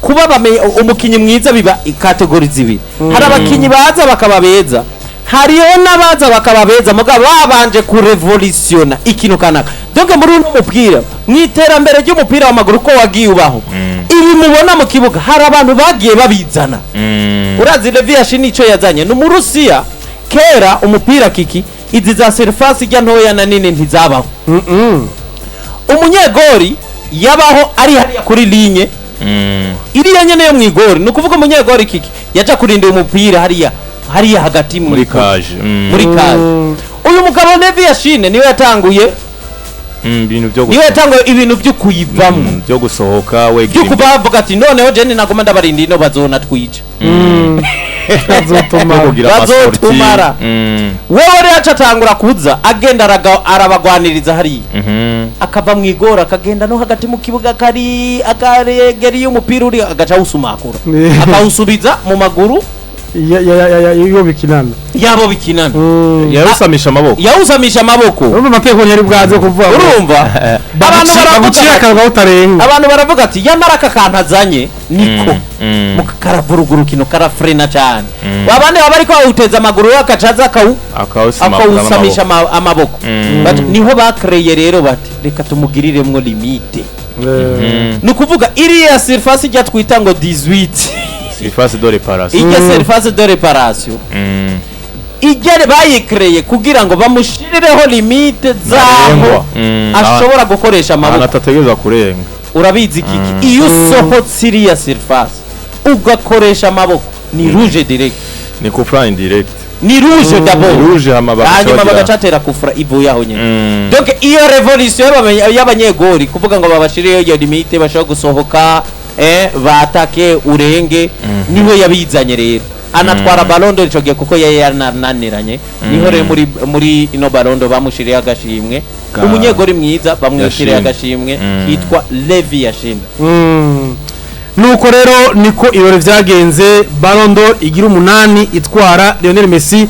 S2: kuba bamenye umukinyi mwiza biba category zibiri: hari abakinyi baza bakaba beza, hariho n'abaza bakaba beza mugabo babanje kurevolutiona ikintu kanaka. Donc muri uno mupira, mu iterambere ry'umupira w'amaguru ko wagiye ubaho, ibi mubona mu kibuga hari abantu bagiye babizana. Urazi Levi Yashin icyo yazanye ni Umurusiya. Kera umupira kiki izi za surface ijya ntoya na nini ntizabaho. Umunyegori yabaho ari hariya kuri ligne iriya nyene yo mwigori, ni ukuvuga umunyegori kiki yaja kurinda umupira hariya hariya hagati
S3: muri cage.
S2: Muri cage. Uyu mugabo Levi Yashine niwe yatanguye
S3: Ibintu byo
S2: niwe yatanguye ibintu byo kuyivamo,
S3: byo gusohoka
S2: byo
S3: wegera
S2: kuba bavuga ati noneho jene nagoma ndabarinda ino bazona twica.
S1: Azotuma
S3: byo kugira amasorti.
S2: Bazotumara. Wewe rero aca atangura kuza agenda arabagwaniriza hariya, akava mu igora akagenda no hagati mu kibuga kari akaregera iyo umupira uri agaca awusumakura, akawusubiza mu maguru
S1: iyo bikinana
S2: yabo bikinana.
S3: Yawusamisha amaboko.
S2: Yawusamisha amaboko.
S1: Urumva amategeko yari bwaze kuvuga ngo
S2: Urumva abantu baravuga
S1: bagucira akaruga utarenga.
S2: Abantu baravuga ati yamara aka kantu azanye niko karavuruga urukino, karafrena cyane. Abandi baba bariko bawuteza amaguru we akaca aza akawusamisha amaboko. Bati, niho bakreye rero bati reka tumugiriremwo limite, ni ukuvuga iriya surface ijya twita ngo 18,
S3: Surface de réparation.
S2: Ijya surface de réparation ijya bayikreye kugira ngo bamushirireho limite zaho
S3: Ntarengwa.
S2: ashobora gukoresha
S3: Ahantu
S2: amaboko.
S3: atategerezwa kurenga.
S2: Urabizi kiki iyo usohotse iriya surface ugakoresha amaboko ni rouge direct.
S3: Ni coup franc indirect.
S2: Ni rouge d'abord.
S3: Rouge hama bagaca
S2: hanyuma bagacatera kufra ivuye aho nyine. Donc iyo revolution y'abanyegori kuvuga ngo babashireyo iyo limite bashobora gusohoka, batake urenge, niwe yabizanye rero anatwara Ballon d'Or ico gihe kuko yari yarananiranye. Niho rero muri ino Ballon d'Or bamushiriye agashimwe umunyegori mwiza bamwitiriye
S3: Yashin.
S2: agashimwe kitwa Levi Yashin.
S1: Nuko rero niko ibirori vyagenze. Ballon d'Or igira 8 itwara Lionel Messi.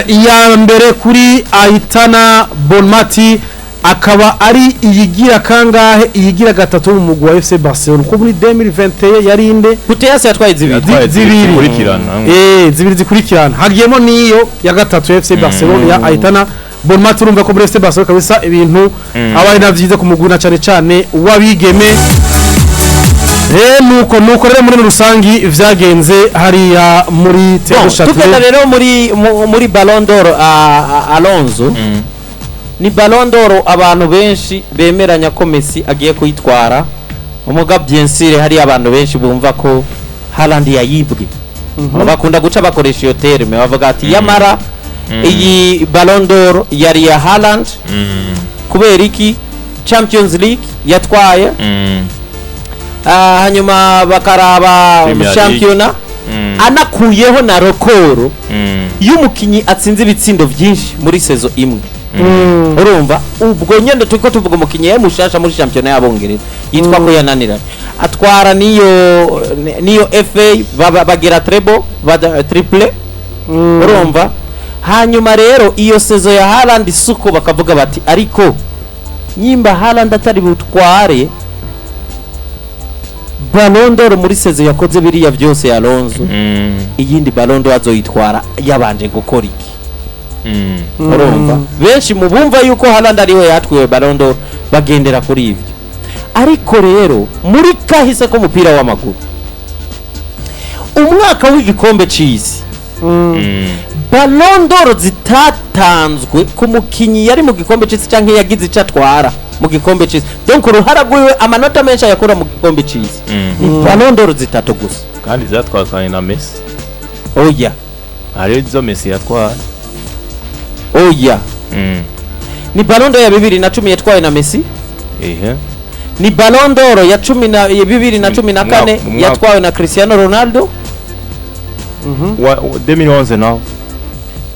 S1: Iya mbere kuri Aitana Bonmati, akaba ari iyigira kangahe? Iyigira gatatu mu mugwi wa FC Barcelona, kuko muri 2021 yari inde?
S2: Putellas yatwaye zibiri.
S3: Yatwaye
S1: zibiri.
S3: zikurikirana.
S1: Zibiri zikurikirana, hagiyemo niyo ya gatatu ya FC Barcelona ya Aitana Bonmati. Urumva ko muri FC Barcelona kabisa ibintu aba ari na vyiza ku mugwi na cane cane wabigeme. Nuko rero muri rusangi vyagenze hariya muri
S2: Bon,
S1: Théâtre
S2: tugenda
S1: Châtelet.
S2: rero muri Ballon d'Or, Alonso, ni Ballon d'Or abantu benshi bemeranya ko Messi agiye kuyitwara. Umuga bien sûr hari abantu benshi bumva ko Haaland yayibwe. Bakunda guca bakoresha iyo terme, bavuga ati yamara iyi Ballon d'Or yari iya Haaland. Kubera iki? Champions League yatwaye, hanyuma bakaraba
S3: Premier League.
S2: shampiyona, anakuyeho na record y'umukinyi atsinze ibitsindo byinshi muri saison imwe. Urumva ubwo nyine turiko tuvuga umukinyi yari mushasha muri shampiyona y'Abongereza yitwa ko yananiranye, atwara niyo FA, bagira treble, triple. Urumva hanyuma rero iyo saison ya Haaland suko bakavuga bati ariko nyimba Haaland atari butware Ballon d'Or muri saison yakoze biriya byose ya Alonso, iyindi Ballon d'Or azoyitwara yabanje gukora iki? Urumva benshi mu bumva yuko Haaland ariwe yatwiwe Ballon d'Or bagendera kuri ibyo. Ariko rero muri kahise k'umupira w'amaguru, umwaka w'igikombe c'isi, Ballon d'Or zitatanzwe ku mukinyi yari mu gikombe c'isi canke yagize ico atwara mu gikombe c'isi, donc uruhara rwiwe, amanota menshi ayakura mu gikombe c'isi, ni Ballon d'Or zitatu gusa.
S3: Kandi zatwakanye na Messi.
S2: Oya.
S3: Hariho izo Messi yatwaye.
S2: Oya, ni Ballon d'Or ya 2010 yatwawe na Messi. Ni Ballon d'Or ya cumi na ya 2014
S3: Mu mwaka-
S2: yatwawe na Cristiano Ronaldo.
S3: 2011 naho?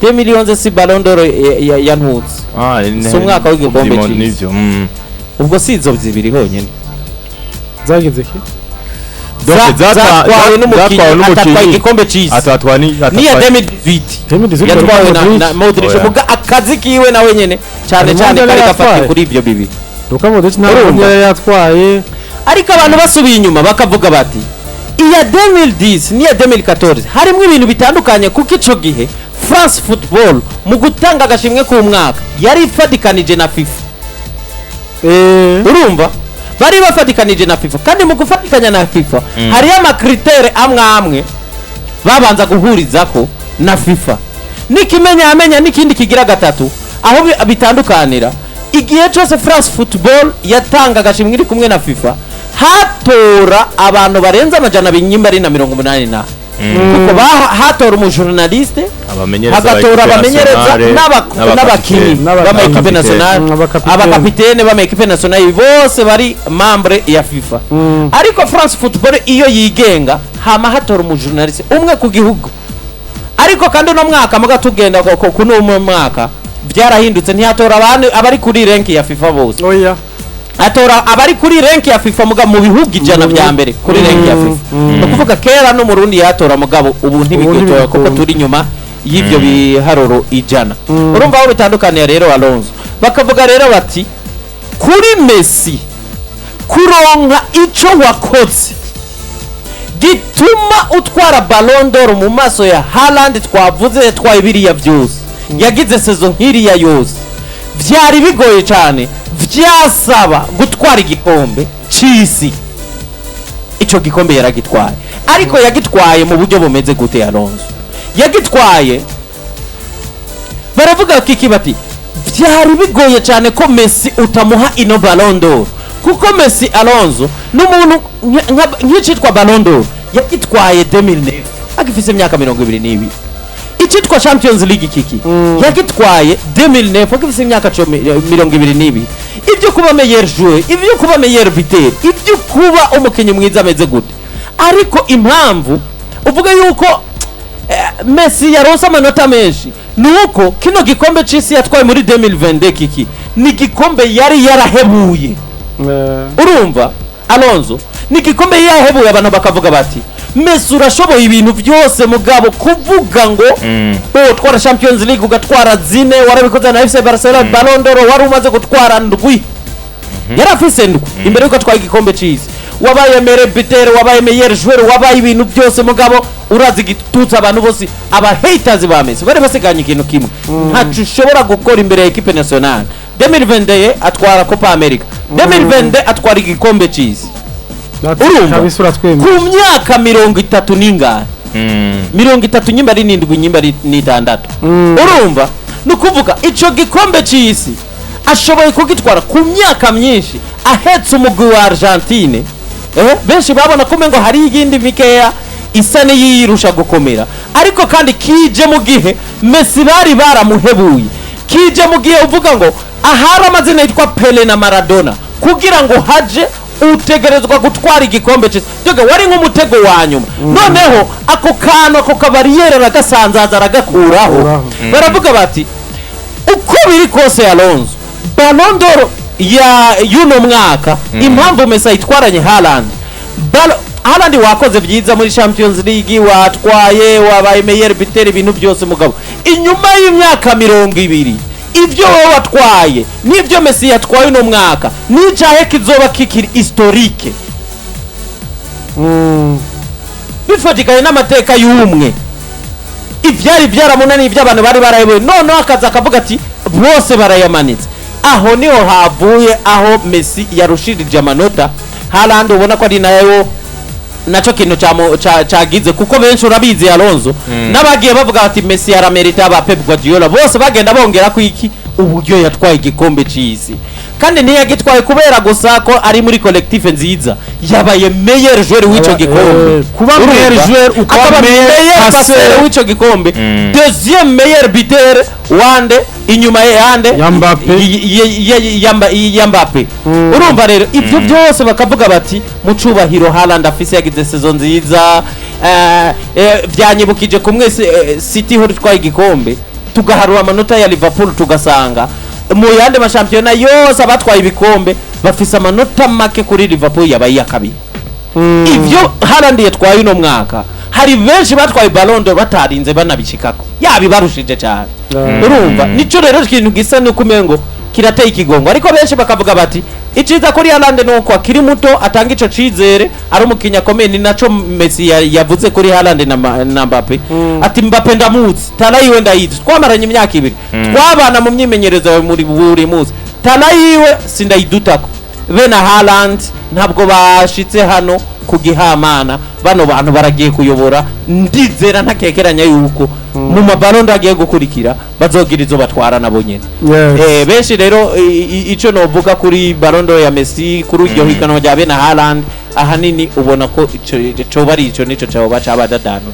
S2: 2011 si Ballon d'Or ya Ntutsi.
S3: Ah,
S2: Si umwaka w'igikombe c'isi.
S3: Nivyo.
S2: Ubwo si izo zibiri honyine.
S1: Zagenze ki?
S3: Donc,
S2: Zatwawe n'umukinyi
S3: zatwawe
S2: atatwaye
S3: n'umukinyi
S2: igikombe c'isi.
S3: Atatwaye ni
S2: Niya
S3: atatwaye
S2: 2018
S1: 2018
S2: yatwawe na
S1: Modric.
S2: Modric.
S3: Oya.
S2: Muga akazi kiwe nawe nyene cyane
S1: Harimo
S2: cyane
S1: undi
S2: kari
S1: yari
S2: gafatiye
S1: yatwaye.
S2: kuri ivyo bibiri.
S1: Luka Modric ntabwo
S2: Urumva?
S1: yari yatwaye.
S2: Ariko abantu basubiye inyuma bakavuga bati iya 2010 n'iya 2014 harimo ibintu bitandukanye, kuko ico gihe France Football mu gutanga agashimwe k'umwaka yari ifatikanije na FIFA. Urumva bari bafatikanije na FIFA, kandi mu gufatikanya na FIFA hariyo ama critères amwe amwe babanza guhurizako na FIFA. N'ikimenyamenya n'ikindi kigira gatatu aho bitandukanira, igihe cyose France Football yatanga agashimwe iri kumwe na FIFA, hatora abantu barenze 280 nyimba ari na 80 na kuko hatora umu journaliste,
S3: Abamenyereza
S2: hagatora
S3: ba équipe
S2: abamenyereza
S3: nationale,
S2: n'abakinyi b'ama équipe nationale,
S1: Abakapitene.
S2: abakapitene b'ama équipe nationale bose bari membre ya FIFA. Ariko France Football iyo yigenga, hama hatora umu journaliste umwe ku gihugu. Ariko kandi uno mwaka muga tugenda kuno mwaka byarahindutse, ntihatora abantu abari kuri rank ya FIFA bose.
S1: Oya.
S2: Atora abari kuri rank ya FIFA muga mu bihugu 100 vya mbere kuri rank ya FIFA. Ni ukuvuga kera no mu Rundi yatora, mugabo ubu ntibigitora kuko
S1: ntibikunda.
S2: turi inyuma y'ivyo biharuro 100. Urumva aho bitandukaniye rero, Alonso? Bakavuga rero bati kuri Messi kuronka ico wakoze gituma utwara Ballon d'Or mu maso ya Haaland twavuze yatwaye biriya byose, yagize saison nk'iriya yose, vyari bigoye cyane, vyasaba gutwara igikombe c'isi. Ico gikombe yaragitwaye, ariko yagitwaye mu buryo bumeze gute, Alonso? Yagitwaye, baravuga kiki bati byari bigoye cyane ko Messi utamuha ino Ballon d'Or, kuko Messi, Alonso, n'umuntu nk'icitwa Ballon d'Or yagitwaye 2009 agifise imyaka 22. Icitwa Champions League kiki yagitwaye 2009 agifise imyaka 22. Ibyo kuba meilleur joueur, ibyo kuba meilleur buteur, ibyo kuba umukinnyi mwiza ameze gute, ariko impamvu uvuga yuko Messi yaronse amanota menshi nuko kino gikombe c'isi yatwaye muri 2022 kiki ni igikombe yari yarahebuye. Urumva, Alonso, ni igikombe yari yarahebuye. Abantu bakavuga bati Messi urashoboye ibintu byose, mugabo kuvuga ngo utwara Champions League ugatwara zine, warabikoze na FC Barcelona, Ballon d'Or wari umaze gutwara ndwi, yari afise ndwi imbere yuko atwaye igikombe c'isi, wabaye meilleur buteur, wabaye meilleur joueur, wabaye ibintu byose, mugabo urazi igitutsi abantu bose, aba haters ba Messi bari basiganye ikintu kimwe: ntaco ushobora gukora imbere ya équipe nationale. 2021 atwara Copa America, 2022 atwara igikombe c'isi. Urumva?
S1: Kabisa uratwemera.
S2: Ku myaka 30 n'ingahe, 37 nyimba ari 7, nyimba ari 6. Urumva, ni ukuvuga ico gikombe c'isi ashoboye kugitwara ku myaka myinshi ahetse umugwi wa Argentine. Benshi babona ko umengo hari iyindi mikeya isa n'iyirusha gukomera, ariko kandi kije mu gihe Messi bari baramuhebuye, kije mu gihe uvuga ngo ahari amazina yitwa Pele na Maradona, kugira ngo haje utegerezwa gutwara igikombe cy'isi. Doge wari nk'umutego wa nyuma. Noneho ako kantu, ako kabariyeri aragasanzaza, aragakuraho.
S1: Akuraho.
S2: Baravuga bati uko biri kose, Alonso, Ballon d'Or ya y'uno mwaka, impamvu Messi ayitwaranye Haaland, Haaland wakoze byiza muri Champions League, watwaye, wabaye meilleur buteur, ibintu byose, mugabo inyuma y'imyaka 20 ibyo wowe watwaye n'ibyo Messi yatwaye uno mwaka n'icahe kizoba kikiri historique bifatikanye n'amateka y'umwe? Ivyari byaramunaniye, iby'abantu bari barayoboye, noneho akaza akavuga ati bose barayamanitse. Aho niho havuye aho Messi yarushirije amanota Haaland. Ubona ko ari nayo naco kintu cagize, kuko benshi urabizi, Alonso, n'abagiye bavuga bati Messi yaramerita, ba Pep Guardiola bose bagenda bongera ko iki uburyo yatwaye igikombe c'isi, kandi ntiyagitwaye kubera gusa ko ari muri collectif nziza, yabaye meilleur joueur w'ico gikombe.
S1: Kuba
S2: Urumva?
S1: meilleur joueur, ukaba
S2: Akaba
S1: meilleur
S2: meilleur
S1: passeur.
S2: passeur w'ico gikombe, deuxième meilleur buteur wande inyuma ye yande?
S1: Ya Mbappe.
S2: Ya Mbappe. Urumva rero ibyo byose bakavuga bati mu cubahiro Haaland afise, yagize saison nziza. Vyanyibukije kumwe City ho itwaye igikombe, tugaharura amanota ya Liverpool, tugasanga mu yandi mashampiyona yose abatwaye ibikombe bafise amanota make kuri Liverpool yabaye iya kabiri. Ivyo Haaland yatwaye uno mwaka, hari benshi batwaye Ballon d'Or batarinze banabishikako, yabibarushije cyane. Urumva, nico rero ikintu gisa nuko umengo kirateye ikigongo, ariko benshi bakavuga bati iciza kuri Haaland ni uko akiri muto, atanga ico cizere, ari umukinnyi akomeye. Ni naco Messi yavuze kuri Haaland na Mbappe, ati Mbappe ndamuzi, talent yiwe ndayizi, twamaranye imyaka 2, twabana mu myimenyerezo yawe muri buri munsi, talent yiwe sindayidutako. Bene Haaland ntabwo bashitse hano ku gihamana, bano bantu baragiye kuyobora, ndizera ntakekeranya yuko mu maballon agiye gukurikira bazogira izo batwara nabo nyene.
S1: Yes.
S2: Benshi rero ico novuga kuri Ballon d'Or ya Messi, kuri iryo higanwa rya bene Haaland, ahanini ubona ko ico coba ari ico nico coba cabadadanu.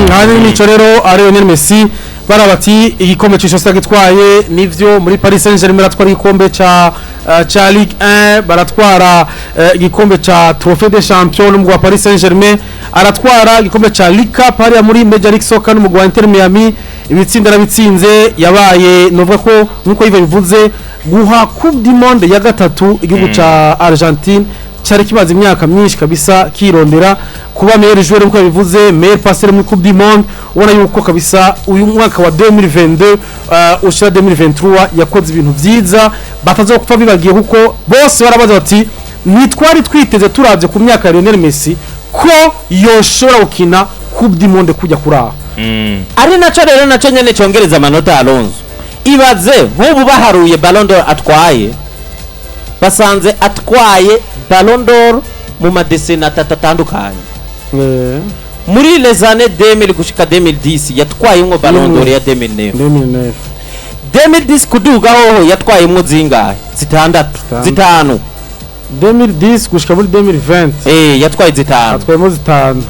S1: Hari nico rero ari Lionel Messi, bara bati igikombe cy'isi yagitwaye nivyo, muri Paris Saint-Germain baratwara igikombe ca Ligue 1, baratwara igikombe ca Trophée des Champions n'umugwi wa Paris Saint-Germain, aratwara igikombe ca League Cup hariya muri Major League Soccer n'umugwi wa Inter Miami. Ibitsinda arabitsinze, yabaye novuga ko nkuko Yves bivuze guha Coupe du Monde ya gatatu igihugu ca Argentine cyari kimaze imyaka myinshi kabisa kirondera, kuba meilleur joueur nkuko yabivuze, meilleur passeur muri Coupe du Monde. Ubona yuko kabisa uyu mwaka wa 2022 ushira 2023 yakoze ibintu vyiza batazopfa bibagiye, kuko bose barabaza bati ntitwari twiteze, turavye ku myaka ya Lionel Messi, ko yoshobora gukina Coupe du Monde kujya kuraho.
S2: Ari naco rero naco nyene congereza amanota. Alonso, ibaze nk'ubu baharuye Ballon d'Or atwaye, basanze atwaye Ballon d'Or mu madécennies atatu atandukanye. Muri les années 2000 gushika 2010 yatwayemwo Ballon d'Or ya 2009.
S1: 2009.
S2: 2010 kuduga hoho yatwayemwo zingahe? Zitandatu?
S1: Zitanu.
S2: Zitanu.
S1: 2010 gushika muri 2020.
S2: Yatwaye zitanu.
S1: Atwayemo zitanu.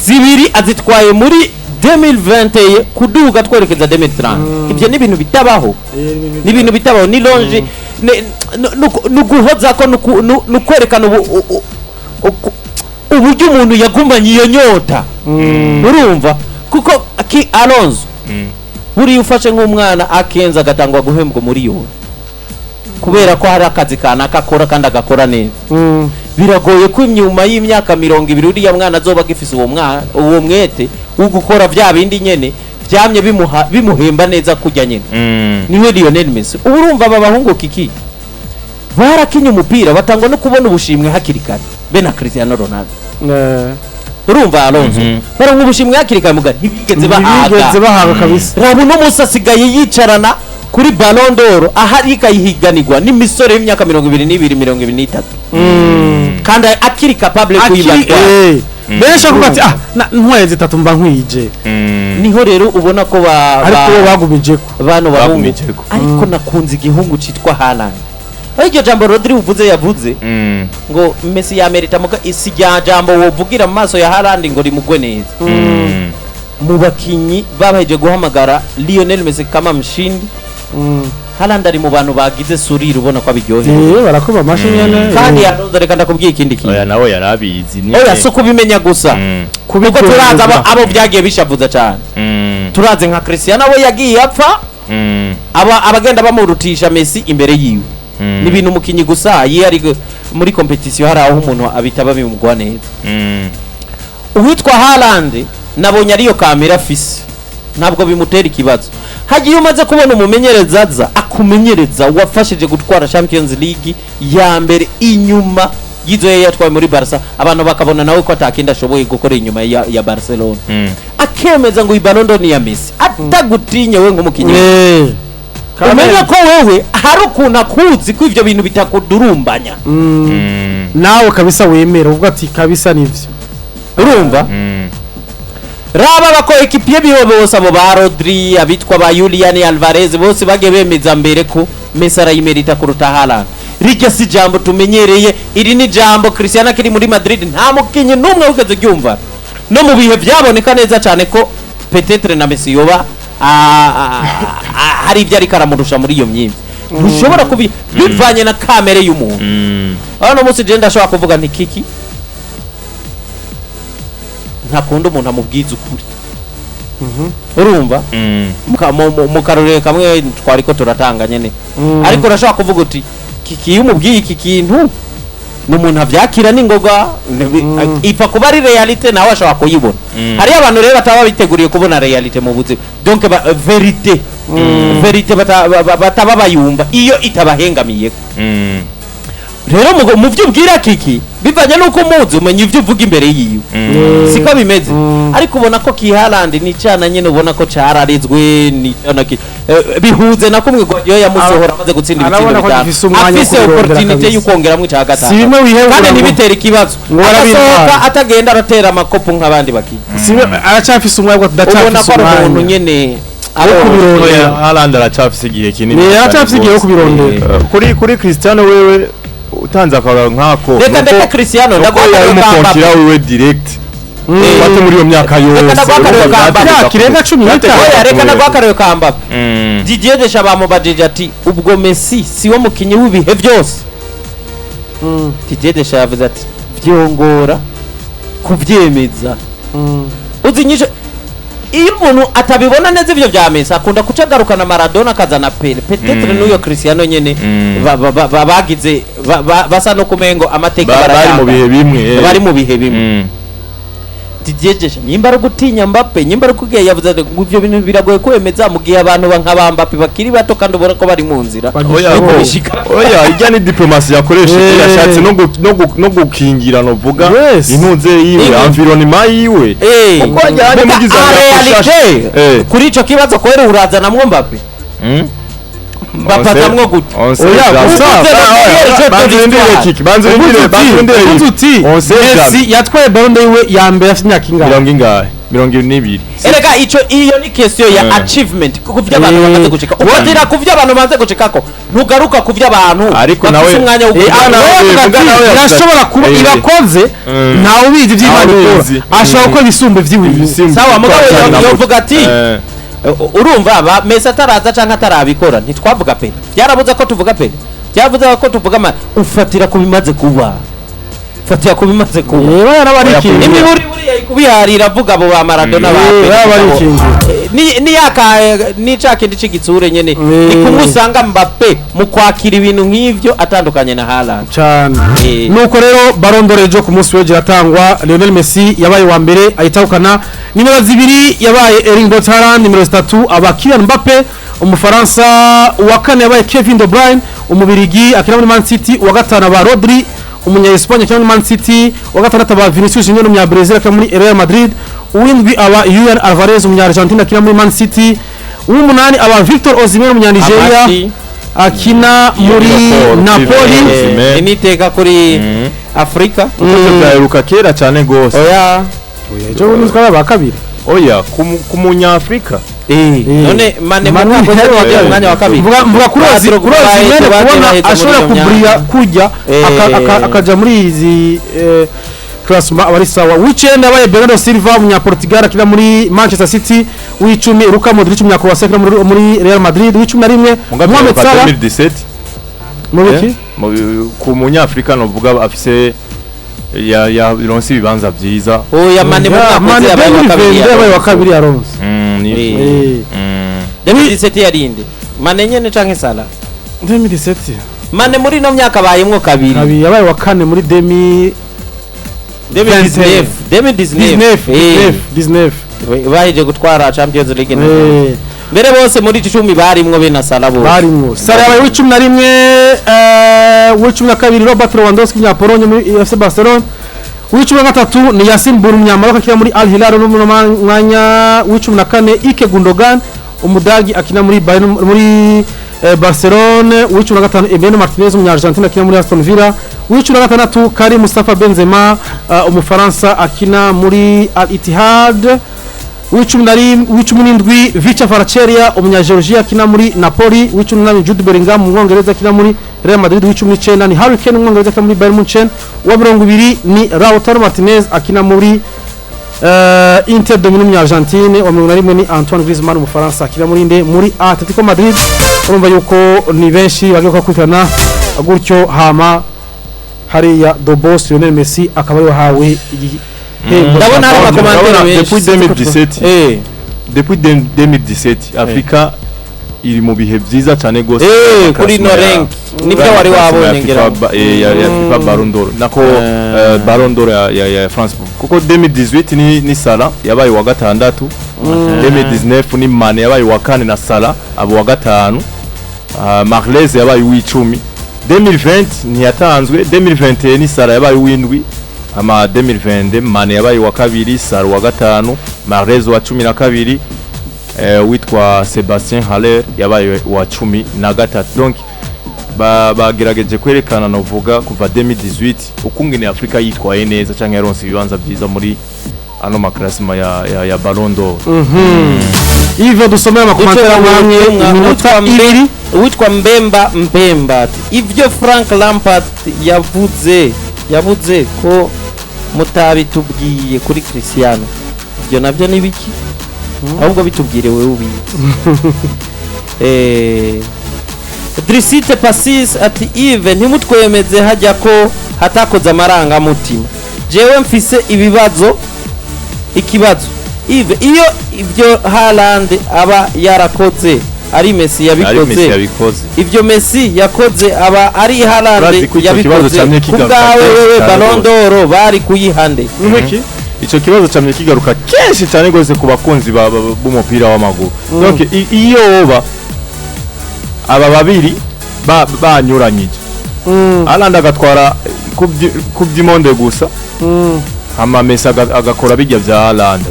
S2: Zibiri azitwaye muri 2021 kuduga twerekeza 2030. Ibyo ni ibintu bitabaho, ni ibintu bitabaho, ni longe, ni uguhoza ko ni ukwerekana uburyo umuntu yagumanye iyo nyota. Urumva, kuko ki Alonso, buriya ufashe nk'umwana akenza agatangwa guhembwa miliyoni kubera ko hari akazi kanaka akora kandi agakora neza, biragoye ko inyuma y'imyaka 20 uriya mwana azoba agifise uwo mwana uwo mwete wo gukora bya bindi nyene byamye bimuha bimuhemba neza kujya nyene. Niwe Lionel Messi. Ubu urumva aba bahungu kiki barakinye umupira, batangwa no kubona ubushimwe hakiri kare, be na Cristiano Ronaldo. Urumva, Alonso, baronka ubushimwe hakiri kare, muga ntibigeze
S1: ntibigeze
S2: bahaga.
S1: Bahaga kabisa.
S2: Raba uno munsi asigaye yicarana kuri Ballon d'Or, ahari ikayihiganirwa n'imisore y'imyaka 22, 23. Kandi akiri capable
S1: Akiri
S2: kuyibatwara.
S1: Benshi bavuga ati: "Ah, ntwaye zitatu mba nkwije."
S2: Niho rero ubona ko
S1: Ariko bo bagumijeko.
S2: bano bahungu.
S3: Bagumijeko.
S2: Ariko nakunze igihungu citwa Haaland. Aho iryo jambo Rodri uvuze, yavuze ngo Messi yamerita, muga isi rya jambo wovugira mu maso ya Haaland ngo rimugwe neza. Mu bakinyi babaheje guhamagara Lionel Messi kama mshindi, Haaland ari mu bantu bagize sourire, ubona ko abiryoheye.
S1: Barakoma amashi nyene.
S2: Kandi yaroza, reka ndakubwiye ikindi kintu.
S3: Oya, nawe yarabizi nyene.
S2: Oya, si ukubimenya gusa, kuko turazi abo byagiye bishavuza cyane. Turazi nka Cristiano, abo yagiye apfa, aba abagenda bamurutisha Messi imbere yiwe. Ni ibintu umukinyi gusa iyo ari muri competition hari aho umuntu abitaba bimugwa neza. Uwitwa Haaland nabonye ariyo kamera afise, ntabwo bimutera ikibazo. Hagiye umaze kubona umumenyereza aza akumenyereza wafashije gutwara Champions League ya mbere inyuma y'izo yari yatwaye muri Barca, abantu bakabona nawe ko atakindi ashoboye gukora inyuma ya Barcelona, akemeza ngo iyi Ballon d'Or ni ya Messi, atagutinye we nk'umukinyi, umenye ko wewe hari ukuntu akuzi ko ivyo bintu bitakudurumbanya.
S1: Nawe kabisa wemera uvuga ati: "Kabisa nivyo."
S2: Urumva, raba aba coéquipiers biwe bose, abo ba Rodri, abitwa ba Julian Alvarez, bose bagiye bemeza mbere ko Messi arayimerita kuruta Haaland. Rijya si jambo tumenyereye, iri ni jambo Cristiano akiri muri Madrid nta mukinyi n'umwe wigeze ryumva, no mu bihe byaboneka neza cyane ko peut-être na Messi yoba hari ibyo ariko aramurusha muri iyo myimbi. Ntushobora kubi bivanye na kamere y'umuntu. Hano munsi je ndashobora kuvuga nti kiki ntakunda umuntu amubwiza ukuri, urumva? Mu karorero kamwe twari ko turatanga nyene, ariko urashobora kuvuga uti kiki iyo umubwiye iki kintu ni umuntu avyakira n'ingoga, ipfa kuba ari réalité, nawe ashobora kuyibona. Hariyo abantu rero bataba biteguriye kubona réalité mu buzima, donc vérité bataba bayumva iyo itabahengamiyeko. Rero mu byo ubwira kiki bivanye n'uko umuzi, umenya ibyo uvuga imbere yiwe, siko bimeze? Ariko ubona ko ki Haaland ni cana nyene, ubona ko cararizwe ni cana bihuze na kumwe Guardiola yamusohora amaze gutsinda ibitsindo
S1: Arabona ko
S2: bitanu,
S1: gifise umwanya wo
S2: afise
S1: kubirondera
S2: opportunité
S1: kabisa.
S2: y'ukongeramwo ica
S1: Si
S2: gatanu,
S1: bimwe wihebura
S2: kandi ntibitere ikibazo,
S1: ngo
S2: agasohoka
S1: barabintwara.
S2: atagenda aratera amakopu nk'abandi bakinyi.
S1: Si bimwe, aracyafise umwanya wo
S2: Ubona
S1: ndacyafise
S2: ko ari umuntu
S1: umwanya
S2: nyene
S1: wo kubirondera.
S3: Oya, Haaland aracyafise igihe kinini.
S1: Ni aracyafise igihe wo kubirondera.
S3: Kuri Cristiano wewe utanze akararo nk'ako,
S2: Reka ndeke Cristiano,
S3: nuko
S2: ndaguha
S3: yari
S2: akarorero ka
S3: umukonkira
S2: Mbappe.
S3: wiwe direct. Fate muri iyo myaka yose,
S2: Ndaguha akarorero ka Mbappe.
S1: Imyaka irenga 15.
S2: Oya, reka ndaguha akarorero ka Mbappe. Didier Deschamps bamubajije ati: "Ubwo Messi si wo mukinyi w'ibihe byose?" Didier Deschamps yavuze ati: "Vyongora kuvyemeza." Uzi nyisho iyo umuntu atabibona neza ivyo vya Messi, akunda kuca agarukana Maradona, akazana Pele, peut-être n'uyo Cristiano nyene bagize basa no kumengo amateka
S3: Bari mu
S2: barayanga.
S3: bihe bimwe.
S2: Bari mu bihe bimwe. Didier Deschamps, nyimba ari gutinya Mbappe, nyimba ari kugiye, yavuze ati ngo ivyo bintu biragoye kwemeza mu gihe abantu nka ba Mbappe bakiri bato kandi ubona ko bari mu nzira
S3: Oya,
S2: yo kubishika.
S3: Oya, ijya ni diplomatie yakoresheje. Yashatse no gukingira, novuga intuze yiwe, environnement yiwe, kuko ajyanye
S2: Muga
S3: mugize
S2: en réalité, kuri ico kibazo kwera urazanamwo Mbappe, Mbappe azamwo gute?
S1: Oya, gusa-
S3: Banza urindire kiki, banza urindire, banza urindire.
S1: Uvuze uti
S3: On sait jamais.
S1: Messi yatwaye Ballon d'Or yiwe ya mbere afite imyaka ingahe?
S3: Mirongo ingahe, 22.
S2: Erega ico iyo ni question ya achievement, ku byo abantu bamaze gushika. Ufatira ku byo abantu bamaze gushikako, ntugaruka ku byo abantu
S3: Ariko
S2: bafise umwanya wo
S3: Ah, nawe
S1: Nawe avuga
S3: muga
S1: ati,
S3: nawe yavuze ati,
S1: irashobora kuba irakoze, ntawe ubizi iby'Imana
S3: Ntawe
S1: ikora,
S3: ubizi.
S1: ashobora gukora ibisumba iby'iwiwe.
S2: Sawa, mugabo yovuga ati urumva ba Messi ataraza canke atarabikora ntitwavuga Pele, byarabuze ko tuvuga Pele, byavuze ko tuvuga ufatira ku bimaze kuba, ufatira ku bimaze kuba.
S1: Reba yarabarikingiye.
S2: Imiburi buriya kubiharira avuga abo ba Maradona, ba Pele,
S1: Yarabarikingiye.
S2: Ni yaka ni ca kindi c'igitsure nyene. Ni kumwe usanga Mbappe mu kwakira ibintu nk'ivyo atandukanye na Haaland.
S1: Cyane. Nuko rero Ballon d'Or ejo ku munsi w'ejo iratangwa. Lionel Messi yabaye wa mbere ayitahukana, nimero 2 yabaye Erling Braut Haaland, nimero 3 aba Kylian Mbappe umufaransa, uwa kane yabaye Kevin De Bruyne umubirigi akina muri Man City, uwa gatanu aba Rodri umunya Espagne akina muri Man City, uwa gatandatu aba Vinicius Junior umunya Brazil akina muri Real Madrid, uw'indwi aba Julian Alvarez umunya Argentine akina muri Man City, uw'umunani aba Victor Osimhen umunya Nigeria.
S2: Amati.
S1: Akina muri
S3: Liverpool,
S1: Napoli.
S3: Liverpool.
S2: Initeka kuri Afrika.
S3: Kuko byaheruka kera cyane gose.
S2: Oya.
S1: Ejo bundi twari aba kabiri.
S3: Oya, ku munyafrika.
S2: None Mane mu
S1: Mane
S2: mwaka uheze wagiye mu mwanya wa kabiri.
S1: Mvuga kuri
S2: Ba Drogba
S1: kuri Osimhen
S2: baheze
S1: kubona
S2: baheze muri
S1: ashobora
S2: iyo myanya.
S1: kuburira kujya akaja muri izi classement aba ari sawa. W'icenda yabaye Bernardo Silva, umunyaportugal akina muri Manchester City. W'icumi Luka Modric, umunyakroatia akina muri Real Madrid. W'icumi na rimwe Mohamed Salah.
S3: 2017.
S1: Mu biki?
S3: Ku munyafrika novuga afise ya ya ronse ibibanza vyiza.
S2: Oya, Mane mu
S1: Ya,
S2: mwaka
S1: Mane
S2: uheze yabaye wa kabiri.
S1: 2022 yabaye wa kabiri yaronse.
S2: 2017 yarinde Mane nyene canke Salah?
S1: 2017.
S2: Mane muri ino myaka abayemwo kabiri.
S1: Kabiri, yabaye wa kane muri demi
S2: 2019, 2019.
S1: 19. 19.
S2: Baheje gutwara Champions League mbere bose muri 10 barimwo be na Salah bose.
S1: Barimwo. Salah yabaye w'icumi na rimwe. W'icumi na kabiri Robert Lewandowski, umunyapolonye muri FC Barcelona. W'icumi na gatatu ni Yasin Bounou, umunyamaroc akina muri Al Hilal. No mu mwanya w'icumi na kane Ike Gundogan, umudagi akina muri Bayern, muri Barcelone. W'icumi na gatanu Emiliano Martinez, umunya-Argentine akina muri Aston Villa. W'icumi na gatandatu Karim Mustafa Benzema, umufaransa akina muri Al Ittihad. W'icumi na rimwe, w'icumi n'indwi Khvicha Kvaratskhelia, umunyageorgia akina muri Napoli. W'icumi n'umunani Jude Bellingham, umwongereza akina muri Real Madrid. W'icumi n'icenda ni Harry Kane, umwongereza akina muri Bayern Munchen. Uwa 20 ni Lautaro Martinez akina muri Inter de Milan, umunya-Argentine. Uwa 41 ni Antoine Griezmann, umufaransa akina muri nde? Muri Atletico Madrid. Urumva yuko ni benshi bagiye kubakurikirana gutyo. Hama hariya The Boss Lionel Messi akaba ari wahawe igihembo.
S2: Ndabona hari amacommentaires
S3: Ndabona
S2: menshi.
S3: Depuis 2017, depuis 2017 Afrika iri mu bihe vyiza cyane gose.
S2: Kuri no rank nibyo wari wabonye ngira ngo.
S3: Ya FIFA Ballon d'Or nako, Ballon d'Or ya France, kuko 2018 ni Salah yabaye wa gatandatu, 2019 ni Mane yabaye wa kane na Salah abo wa gatanu, Mahrez yabaye uw'icumi. 2020 ntiyatanzwe. 2021 ni Salah yabaye uw'indwi, ama 2022 Mane yabaye wa kabiri, Salah wa gatanu, Mahrez wa 12, witwa Sebastien Haller yabaye wa 13. Donc bagerageje kwerekana novuga kuva 2018 ukungene Afrika yitwaye neza canke yaronse ibibanza vyiza muri ano maclassement ya Ballon d'Or.
S1: Yves, dusomere amacommentaires amwe iminota 2.
S2: Uwitwa Mbemba Mpemba ati ibyo Frank Lampard yavuze ko mutabitubwiye kuri Cristiano, ibyo nabyo ni biki? Ahubwo bitubwire wewe ubizi. Drisite Passis ati Yves, ntimutwemeze hajya ko hatakoze amarangamutima. Jewe mfise ibibazo, ikibazo Yves, iyo ibyo Haaland aba yarakoze ari Messi
S3: Ari Messi
S2: yabikoze,
S3: yabikoze,
S2: ibyo Messi yakoze aba ari Haaland
S3: Urazi ko ico kibazo
S2: yabikoze,
S3: camye
S2: ku
S3: kigaruka
S2: bwawe
S3: kenshi
S2: wewe
S3: cane
S2: Ballon
S3: gose.
S2: d'Or bari kuyihande?
S3: Ico kibazo camye kigaruka kenshi cyane gose ku bakunzi b'umupira w'amaguru. Donc iyo woba aba babiri banyuranyije, Haaland agatwara Coupe du Monde gusa, hama Messi agakora bijya vya Haaland,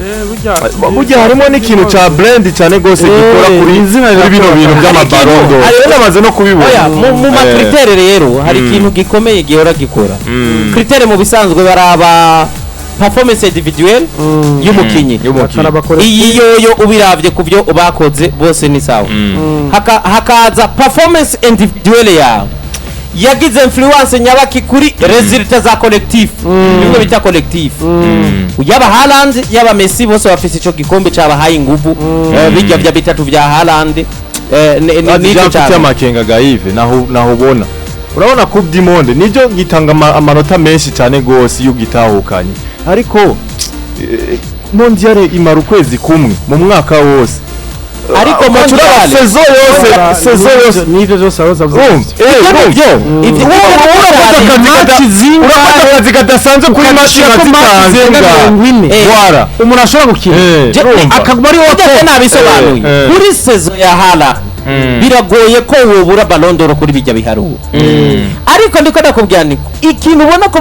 S3: burya harimo n'ikintu ca brand cyane gose gikora kuri
S1: Izina
S3: kuri bino
S1: rirakora.
S3: bintu by'amaBallon d'Or. Namaze no kubibona.
S2: Oya, mu macritères rero hari ikintu gikomeye gihora gikora critère. Mu bisanzwe baraba performance individuelle y'umukinyi.
S3: Y'umukinyi.
S2: Iyi yoyo ubiravye ku byo bakoze bose ni sawa. Hakaza performance individuelle yawe yagize influence nyabaki kuri résultat za collectif, bimwe bita collectif. Yaba Haaland, yaba Messi, bose bafise ico gikombe cabahaye inguvu. Bijya vya bitatu vya Haaland nico
S3: mfite
S2: cyane.
S3: Amakenga gayive naho ubona, urabona Coupe du Monde nibyo gitanga amanota menshi cyane gose iyo ugitahukanye, ariko mondial imara ukwezi kumwe mu mwaka wose.
S2: Ariko
S3: Ugaca uraba
S2: mondial
S3: saison yose, saison yose.
S1: N'ivyo byose abaza.
S3: Urumva?
S2: Ibyo
S3: Urumva?
S2: ibyo
S3: Urafata akazi kadasanzwe kuri match nka
S1: Match zirenga
S3: zitanze
S1: 40
S3: Voilà.
S1: umuntu ashobora gukina
S3: Urumva?
S1: akaguma ari
S2: Ujya
S1: wowe.
S2: nabisobanuye. Kuri saison ya Haaland biragoye ko wobura Ballon d'Or kuri bijya biharuro, ariko ndiko ndakubwira niko ikintu ubona ko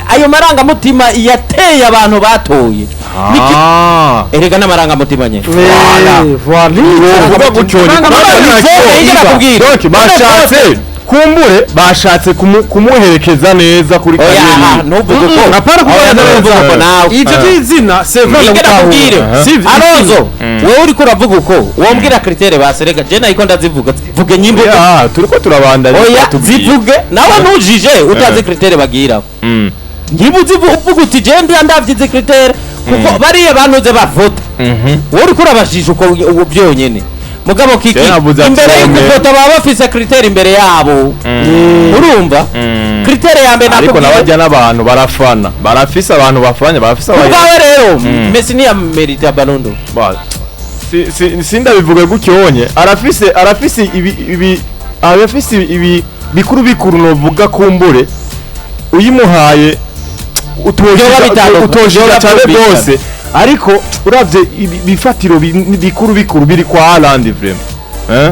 S2: ayo marangamutima yateye abantu batoye. Erega n'amarangamutima nyene.
S1: Voilà.
S3: Uvuga gutyo ni
S2: Ndakubwira.
S3: Donc bashatse kumbure, bashatse kumuherekeza neza kuri
S2: Oya,
S3: carrière.
S2: ntuvuge uko.
S1: Apana
S2: Oya,
S1: kuvuga
S2: ntuvuge uko nawe.
S1: Ivyo by'izina, c'est vrai.
S2: Inge nakubwire.
S1: Sivyo?
S2: Alonso, wowe uriko uravuga uko wombwira critère basereka, je nayiko ndazivuga, zivuge nyimbo.
S3: Oya, turiko turabandanya.
S2: Oya.
S3: Tubwiye.
S2: Zivuge nawe, ntujije utazi critère bagira. Niba uzivuga, uvuga uti je ndiya ndavyize critère, kuko bariya bantuze bavota, wowe uriko urabajije uko ubu byonyene. Mugabo kiki,
S3: Je navuze ati
S2: imbere
S3: bome.
S2: y'ukuvota baba bafise critère imbere yabo, urumva? Critère ya mbere
S3: Ariko
S2: nakubwiye.
S3: nabajya n'abantu barafana, barafise abantu bafanya, barafise
S2: Ubwawe rero, Messi ntiyamerita Ballon d'Or.
S3: Sindabivuga gutyo wonye, arafise ibi arafise ibi bikuru bikuru novuga, kumbure uyimuhaye
S2: Vyoba bitandukanye.
S3: utojiga
S2: Vyoba
S3: cyane
S2: byumvikana.
S3: rwose. Ariko uravye ibifatiro bikuru bikuru biri kwa Haaland, vraiment, eh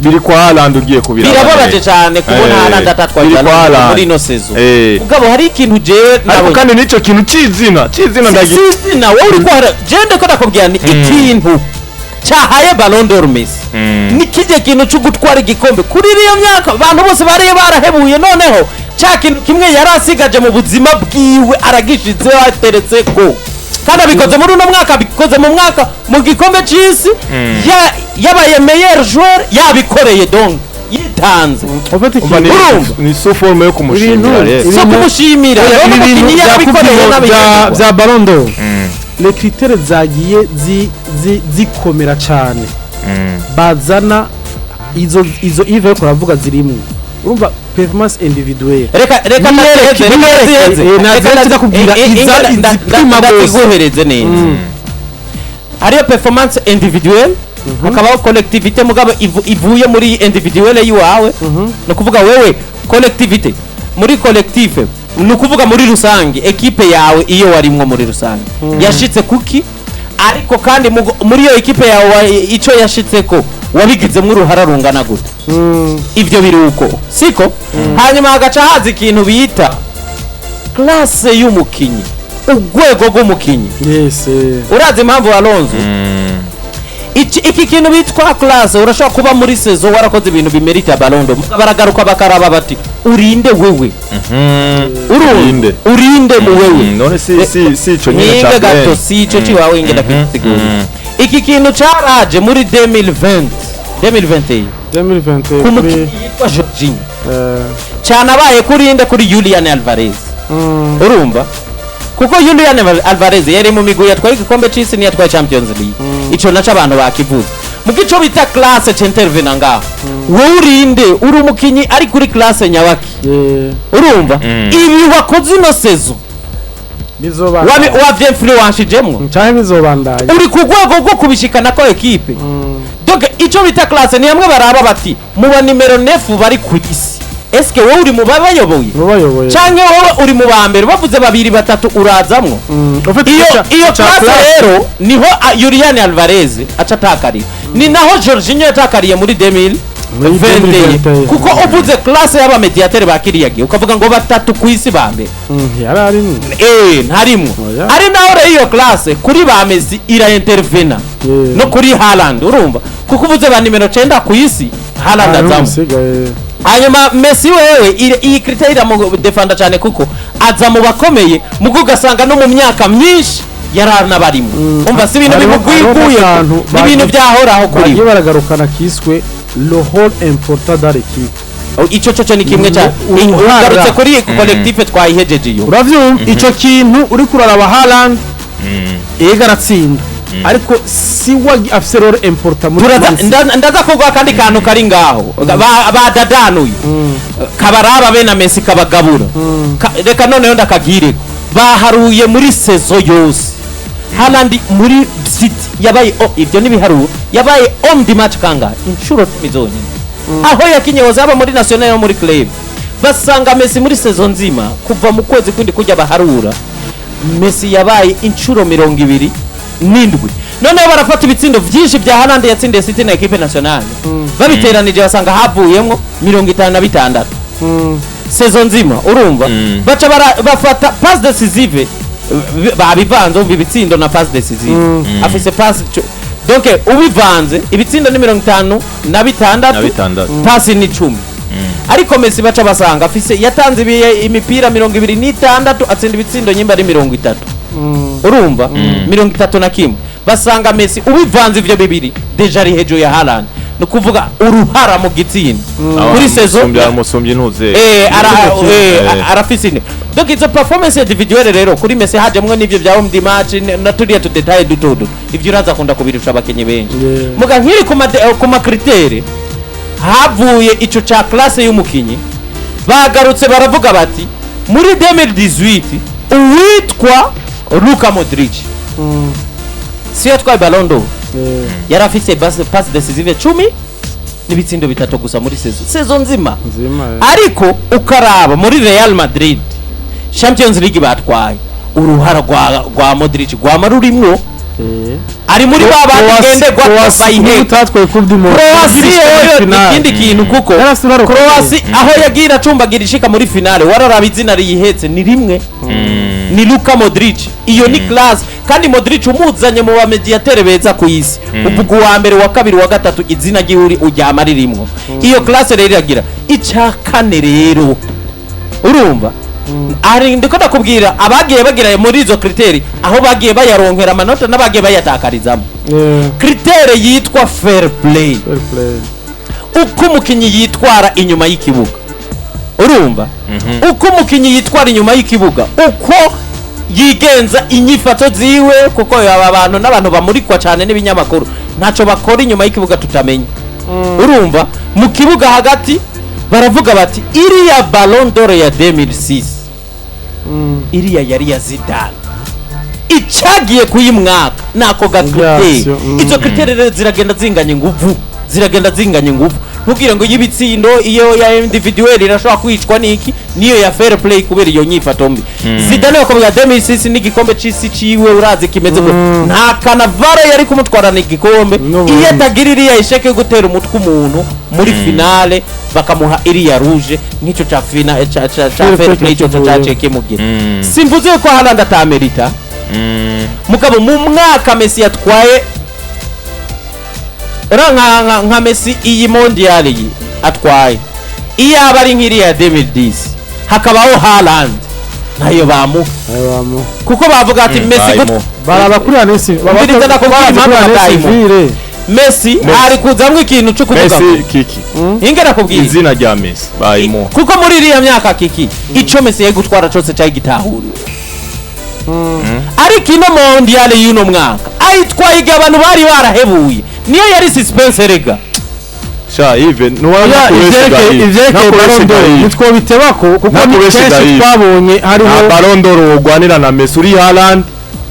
S3: biri kwa Haaland ugiye kubiraba.
S2: Birababaje cyane kubona Haaland atatwaye
S3: Biri kwa
S2: Ballon d'Or
S3: Haaland.
S2: muri ino saison. Mugabo hari ikintu jewe
S3: Ariko
S2: nabonye.
S3: kandi nico kintu c'izina ndagi
S2: Sisina, wowe uri kwara, je ndiko ndakubwira ni ikintu cyahaye Ballon d'Or Messi, ni kijye kintu cyo gutwara igikombe kuri iriya myaka abantu bose bari barahebuye. Noneho cya kintu kimwe yari asigaje mu buzima bwiwe aragishizeho, ateretse ko kandi abikoze muri uno mwaka, abikoze mu mwaka mu gikombe cy'isi, yabaye meilleur joueur, yabikoreye, donc yitanze.
S1: En fait,
S3: Umva,
S2: Urumva?
S3: ni sous forme yo kumushimira rero.
S2: So kumushimira
S1: Oya,
S2: rero
S1: ibi bintu
S2: umukinnyi
S1: bya
S2: yarabikoreye
S1: Coupe
S2: n'abikorerwa.
S1: bya Ballon d'Or, les critères zagiye zikomera cyane, bazana izo Yves ariko aravuga zirimwo, urumva, performance individuelle.
S2: Reka
S1: Niyereke,
S2: ndaziheze, reka
S1: niyereke,
S2: ndaziheze.
S1: Nazihereze,
S2: Reka
S1: ndakubwira izipima gose.
S2: Ndaziguhereze neza. Hariyo performance individuelle, hakabaho collectivité, mugabo ivuye muri individuelle yiwawe, ni ukuvuga wewe collectivité, muri collectif ni ukuvuga muri rusange ekipe yawe iyo warimwo muri rusange yashitse kuki, ariko kandi muri iyo ekipe yawe ico yashitseko wabigizemo uruhara rungana gute. Ivyo biri uko siko. Hanyuma hagaca haza ikintu bita classe y'umukinyi, urwego rw'umukinyi.
S1: Yes.
S2: Urazi impamvu, Alonso? Iki kintu bitwa classe, urashobora kuba muri saison warakoze ibintu bimerita Ballon d'Or, baragaruka bakaraba bati urinde wewe.
S3: Urinde.
S2: Urinde mu wewe.
S3: None si ico nyene
S2: Ninge
S3: ca
S2: gato.
S3: Glenn.
S2: Si ico ciwawe, inge ndakisigura. Iki kintu caraje muri 2020, 2021
S1: 2021
S2: ku
S1: kuri
S2: mukinyi yitwa Jorginho. Cyanabaye kuri inde? Kuri Julian Alvarez. Urumva, kuko Julian Alvarez yari mu migwi yatwaye igikombe c'isi n'iyatwaye Champions League, ico naco abantu bakivuze. Mu gico bita classe c'intervena ngaho, wowe urinde, uri umukinyi ari kuri classe nyabaki? Urumva, ibi wakoze ino saison
S1: Bizobandanya.
S2: Wavyinfluenshijemwo?
S1: Canke bizobandanya?
S2: Uri ku rwego rwo kubishikana ko ekipe. Donc ico bita classe ni hamwe baraba bati mu ba nimero 9 bari ku isi, eske wowe uri mu babayoboye?
S1: Mubayoboye.
S2: Canke wowe uri mu ba mbere, bavuze babiri batatu urazamwo.
S1: En fait,
S2: Iyo iyo
S1: ca
S2: classe
S1: classe.
S2: rero niho Julian Alvarez aca atakarira, ni naho Jorginho yatakariye muri 2021.
S1: Muri 2021.
S2: Kuko uvuze classe y'abamediatere ba kiriya gihe, ukavuga ngo batatu ku isi ba mbere,
S1: Yari arimwo.
S2: Ntarimwo.
S1: Oya.
S2: Ari naho rero iyo classe kuri ba Messi iraintervena no kuri Haaland, urumva, kuko uvuze ba nimero 9 ku isi, Haaland
S1: Hari
S2: azamo.
S1: umusigaye.
S2: Hanyuma Messi wewe iyi critère iramudefanda cyane, kuko aza mu bakomeye, mugo ugasanga no mu myaka myinshi yaranabarimo. Umva, si ibintu
S1: Hariho
S2: bimugwiguye,
S1: n'akantu
S2: ni ibintu byahoraho kuri
S1: bagiye
S2: we.
S1: Baragarukana kiswe le rôle important dans l'équipe.
S2: Ico cyo ni kimwe cyane.
S1: Uruhara.
S2: Ugarutse kuri collectif, twayihejeje iyo.
S1: Uravyumva, ico kintu uri kuraraba, Haaland ega aratsinda, ariko si we afise rôle important muri
S2: Turaza
S1: Man City.
S2: Ndaza kuvuga akandi kantu kari ngaho badadanuye kabaraba be na Messi kabagabura. Reka noneho ndakagireko baharuye muri saison yose, Haaland muri City yabaye, oh, ibyo nibiharuro, yabaye homme du match kangahe? Inshuro 10 zonyine aho yakinye hose, haba muri national no muri club. Basanga Messi muri saison nzima, kuva mu kwezi kwindi kujya baharura, Messi yabaye inshuro 27. Noneho barafata ibitsindo byinshi bya Haaland yatsindiye City na équipe nationale, babiteranije basanga havuyemwo 56 saison nzima. Urumva, baca bafata passe décisive. Babivanze, umva, ibitsindo na passe décisive, afise passe donc ubivanze ibitsindo ni 56.
S3: Na bitandatu.
S2: Pasi ni 10, ariko Messi baca basanga afise yatanze imipira 26, atsinda ibitsindo nyimba ari 30, urumva, 31. Basanga Messi ubivanze ivyo bibiri déjà ari hejuru ya Haaland, ni ukuvuga uruhara mu gitsinda kuri saison.
S3: Aramusumbye ntuze.
S2: Arafise ine. Donc izo performance individuelle rero kuri Messi hajemwo n'ivyo bya homme du match na turiya tu détails duto duto, ivyo uraza akunda kubirusha abakinyi benshi. Muga nkiri ku ma critères, havuye ico ca classe y'umukinyi, bagarutse baravuga bati muri 2018 uwitwa Luka Modric si yatwaye Ballon d'Or, yari afise passe décisive 10 n'ibitsindo bitatu gusa muri saison nzima.
S1: Nzima, eh.
S2: Ariko ukaraba muri Real Madrid, Champions League batwaye, uruhara rwa Modric rwama rurimwo, ari muri ba bandi ngenderwa bayiheka.
S1: Utatwaye Coupe du Monde.
S2: Croatie yoyo ni ikindi kintu, kuko
S1: Yarasi uruhara.
S2: Croatie aho yagiye iracumbagira ishika muri finale, wararaba izina riyihetse ni rimwe, ni Luka Modric. Iyo ni classe. Kandi Modric umuzanye mu ba médiateurs beza ku isi, uvuga uwa mbere, wa kabiri, wa gatatu, izina ry'iwe uryama ririmwo. Iyo classe rero iragira. Icya kane rero, urumva, ari ndiko ndakubwira abagiye bagira muri izo critères, aho bagiye bayaronkera amanota n'abagiye bayatakarizamo. Critère yitwa fair play,
S1: Fair play.
S2: uko umukinnyi yitwara inyuma y'ikibuga, urumva, uko umukinnyi yitwara inyuma y'ikibuga, uko yigenza, inyifato ziwe, kuko aba bantu n'abantu bamurikwa cyane n'ibinyamakuru, ntacyo bakora inyuma y'ikibuga tutamenya. Urumva, mu kibuga hagati baravuga bati iriya Ballon d'Or ya 2006, iriya yari ya Zidane, icagiye kuyimwaka nako ga critère.
S1: Yasyo,
S2: Izo critères rero ziragenda zinganya inguvu, ziragenda zinganya inguvu. Ntubwire ngo y'ibitsindo, iyo ya individuel irashobora kwicwa n'iki, niyo ya fair play kubera iyo nyifato mbi. Zidane bakubwira 2006 n'igikombe c'isi ciwe, urazi kimeze gute, nta Cannavaro yari kumutwarana igikombe
S1: N'ubundi.
S2: iyo atagira iriya échec yo gutera umutwe umuntu muri finale, bakamuha iriya rouge nk'ico ca fina ca
S1: Fair
S2: fair
S1: play
S2: play ico
S1: kivuye.
S2: caciye kimugira. Simvuze ko Haaland atamerita, mugabo mu mwaka Messi yatwaye ra nka Messi, iyi mondial iyi atwaye, iyo aba ari nk'iriya 2010 hakabaho Haaland, ntayo bamuha,
S1: Ayo bamuha.
S2: kuko bavuga ati Messi
S3: Bayimuha.
S1: Baraba kuri Anesi.
S2: Umviriza, ndakubwira impamvu batayimuha. Messi ari kuzamwo ikintu cyo kuvuga
S3: Messi kiki
S2: inge nakubwira
S3: izina rya Messi bayimuha.
S2: Kuko muri iriya myaka kiki ico Messi yari gutwara cose cyari gitahuriwe, ariko ino mondial y'uno mwaka ayitwaye igihe abantu bari barahebuye, niyo yari suspense rega.
S3: Sha Yves, nuwara.
S1: Ivyerekeye Ballon d'Or ntitwobitebako kuko ni
S3: Ntakubeshe
S1: kenshi
S3: Gaïve.
S1: twabonye hariho
S3: Nta Ballon d'Or wogwanira na Messi uri Haaland,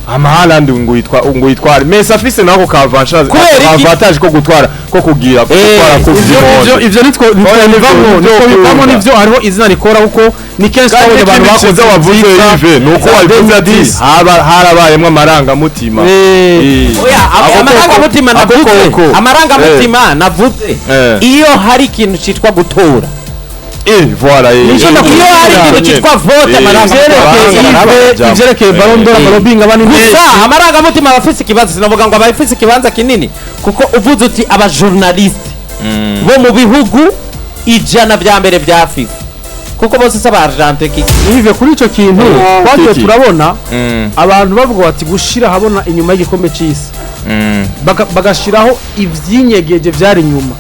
S3: ama Haaland ngo yitwa ngo yitware, Messi afise nako ka avantage.
S2: Kubera iki?
S3: Avantage ko gutwara, ko kugira, ko gutwara Coupe du
S1: ivyo
S3: Monde.
S1: Ivyo nitwo
S3: Oya,
S1: nitwo
S3: nivyo
S1: nitwo bivamo.
S3: ukunda.
S1: Nivyo, hariho izina rikora, kuko ni kenshi
S3: Kandi
S1: twabonye abantu
S3: ikindi
S1: bakoze
S3: ciza wavuze
S1: nziza
S3: Yves, nuko
S1: za
S3: wabivuze ati
S1: 2010.
S3: haba harabayemwo amarangamutima.
S2: Oya,
S3: Ako
S2: amarangamutima
S3: ako
S2: navuze
S3: koko.
S2: amarangamutima navuze, iyo hari ikintu citwa gutora,
S3: Voilà,
S1: Nico ndakubwira.
S2: iyo hari ikintu citwa vote, amarangamutima.
S1: Ivyerekeye Ballon d'Or, amalobbying aba ni
S2: Gusa
S1: menshi.
S2: amarangamutima aba afise ikibanza, sinavuga ngo aba afise ikibanza kinini, kuko uvuze uti abajournaliste bo mu bihugu 100 vya mbere vya FIFA, kuko bose si aba kiki.
S1: Yves, kuri ico kintu twagiye
S3: Kiki.
S1: turabona abantu bavuga bati gushira habona inyuma y'igikombe c'isi, bagashiraho ivyinyegeje vyari inyuma,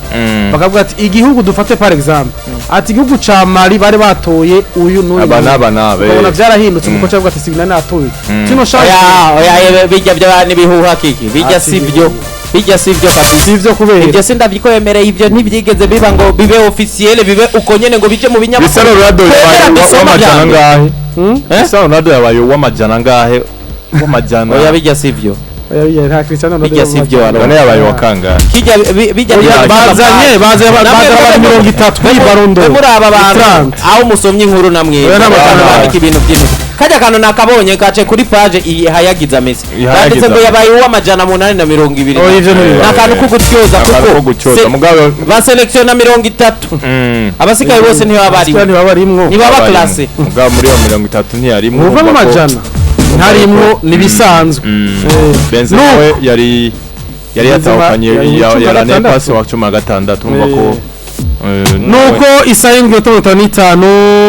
S1: bakavuga ati igihugu dufate par exemple, ati igihugu ca Mali bari batoye uyu n'uyu
S3: Aba
S1: n'uyu.
S3: n'aba n'aba,
S1: Ukabona vyarahindutse, umukoca avuga ati sibina natoye kino shaka.
S2: Oya oya, bijya bya n'ibihuha kiki, bijya
S1: Ah, si
S2: sivyo, bijya sivyo kabisa.
S1: Sivyo kubera
S2: Ibyo sindavyiyemereye, ibyo ntibyigeze biba ngo bibe officiel, bibe uko nyene ngo bije mu binyamakuru.
S3: Cristiano Ronaldo
S2: Twemera
S3: yabaye
S2: dusoma
S3: w'amajana
S2: vya mbere.
S3: angahe?
S2: Eh?
S3: Cristiano Ronaldo yabaye w'amajana angahe, w'amajana?
S2: Oya, bijya sivyo.
S1: Oya, oya, nta Cristiano Ronaldo.
S2: Bijya sivyo,
S1: mu
S2: waro.
S3: None yabaye wa kangahe?
S2: Kijya bijya
S1: Oya, bazanye abantu 30 kuri Ballon d'Or.
S2: Muri aba bantu
S1: 30.
S2: aho musomye inkuru namwe
S1: Oya, n'amajana.
S2: bandika ibintu byinshi, kajya kantu nakabonye kace kuri page ihayagiza Messi,
S3: Ihayagiza
S2: banditse ngo
S3: Messi.
S2: yabaye uw'amajana 820.
S1: Oya, ivyo ntibibaho.
S2: Ni akantu ko gutyoza,
S3: Akantu ko
S2: kuko
S3: gutyoza,
S2: baselektiona 30, abasigaye bose ntibaba barimo.
S1: Abasigaye ntibaba barimwo.
S2: Ntibaba classé.
S3: Mugabo muri iyo 30 ntiyarimwo.
S1: Uva mu majana. Ntarimwo, nibisanzwe.
S3: Benzema
S1: Nuko.
S3: we yari
S1: Benzema
S3: yatahukanye
S1: yari
S3: ya
S1: 16.
S3: l'année passée wa 16, urumva ko
S1: Nuko isaha 7:55.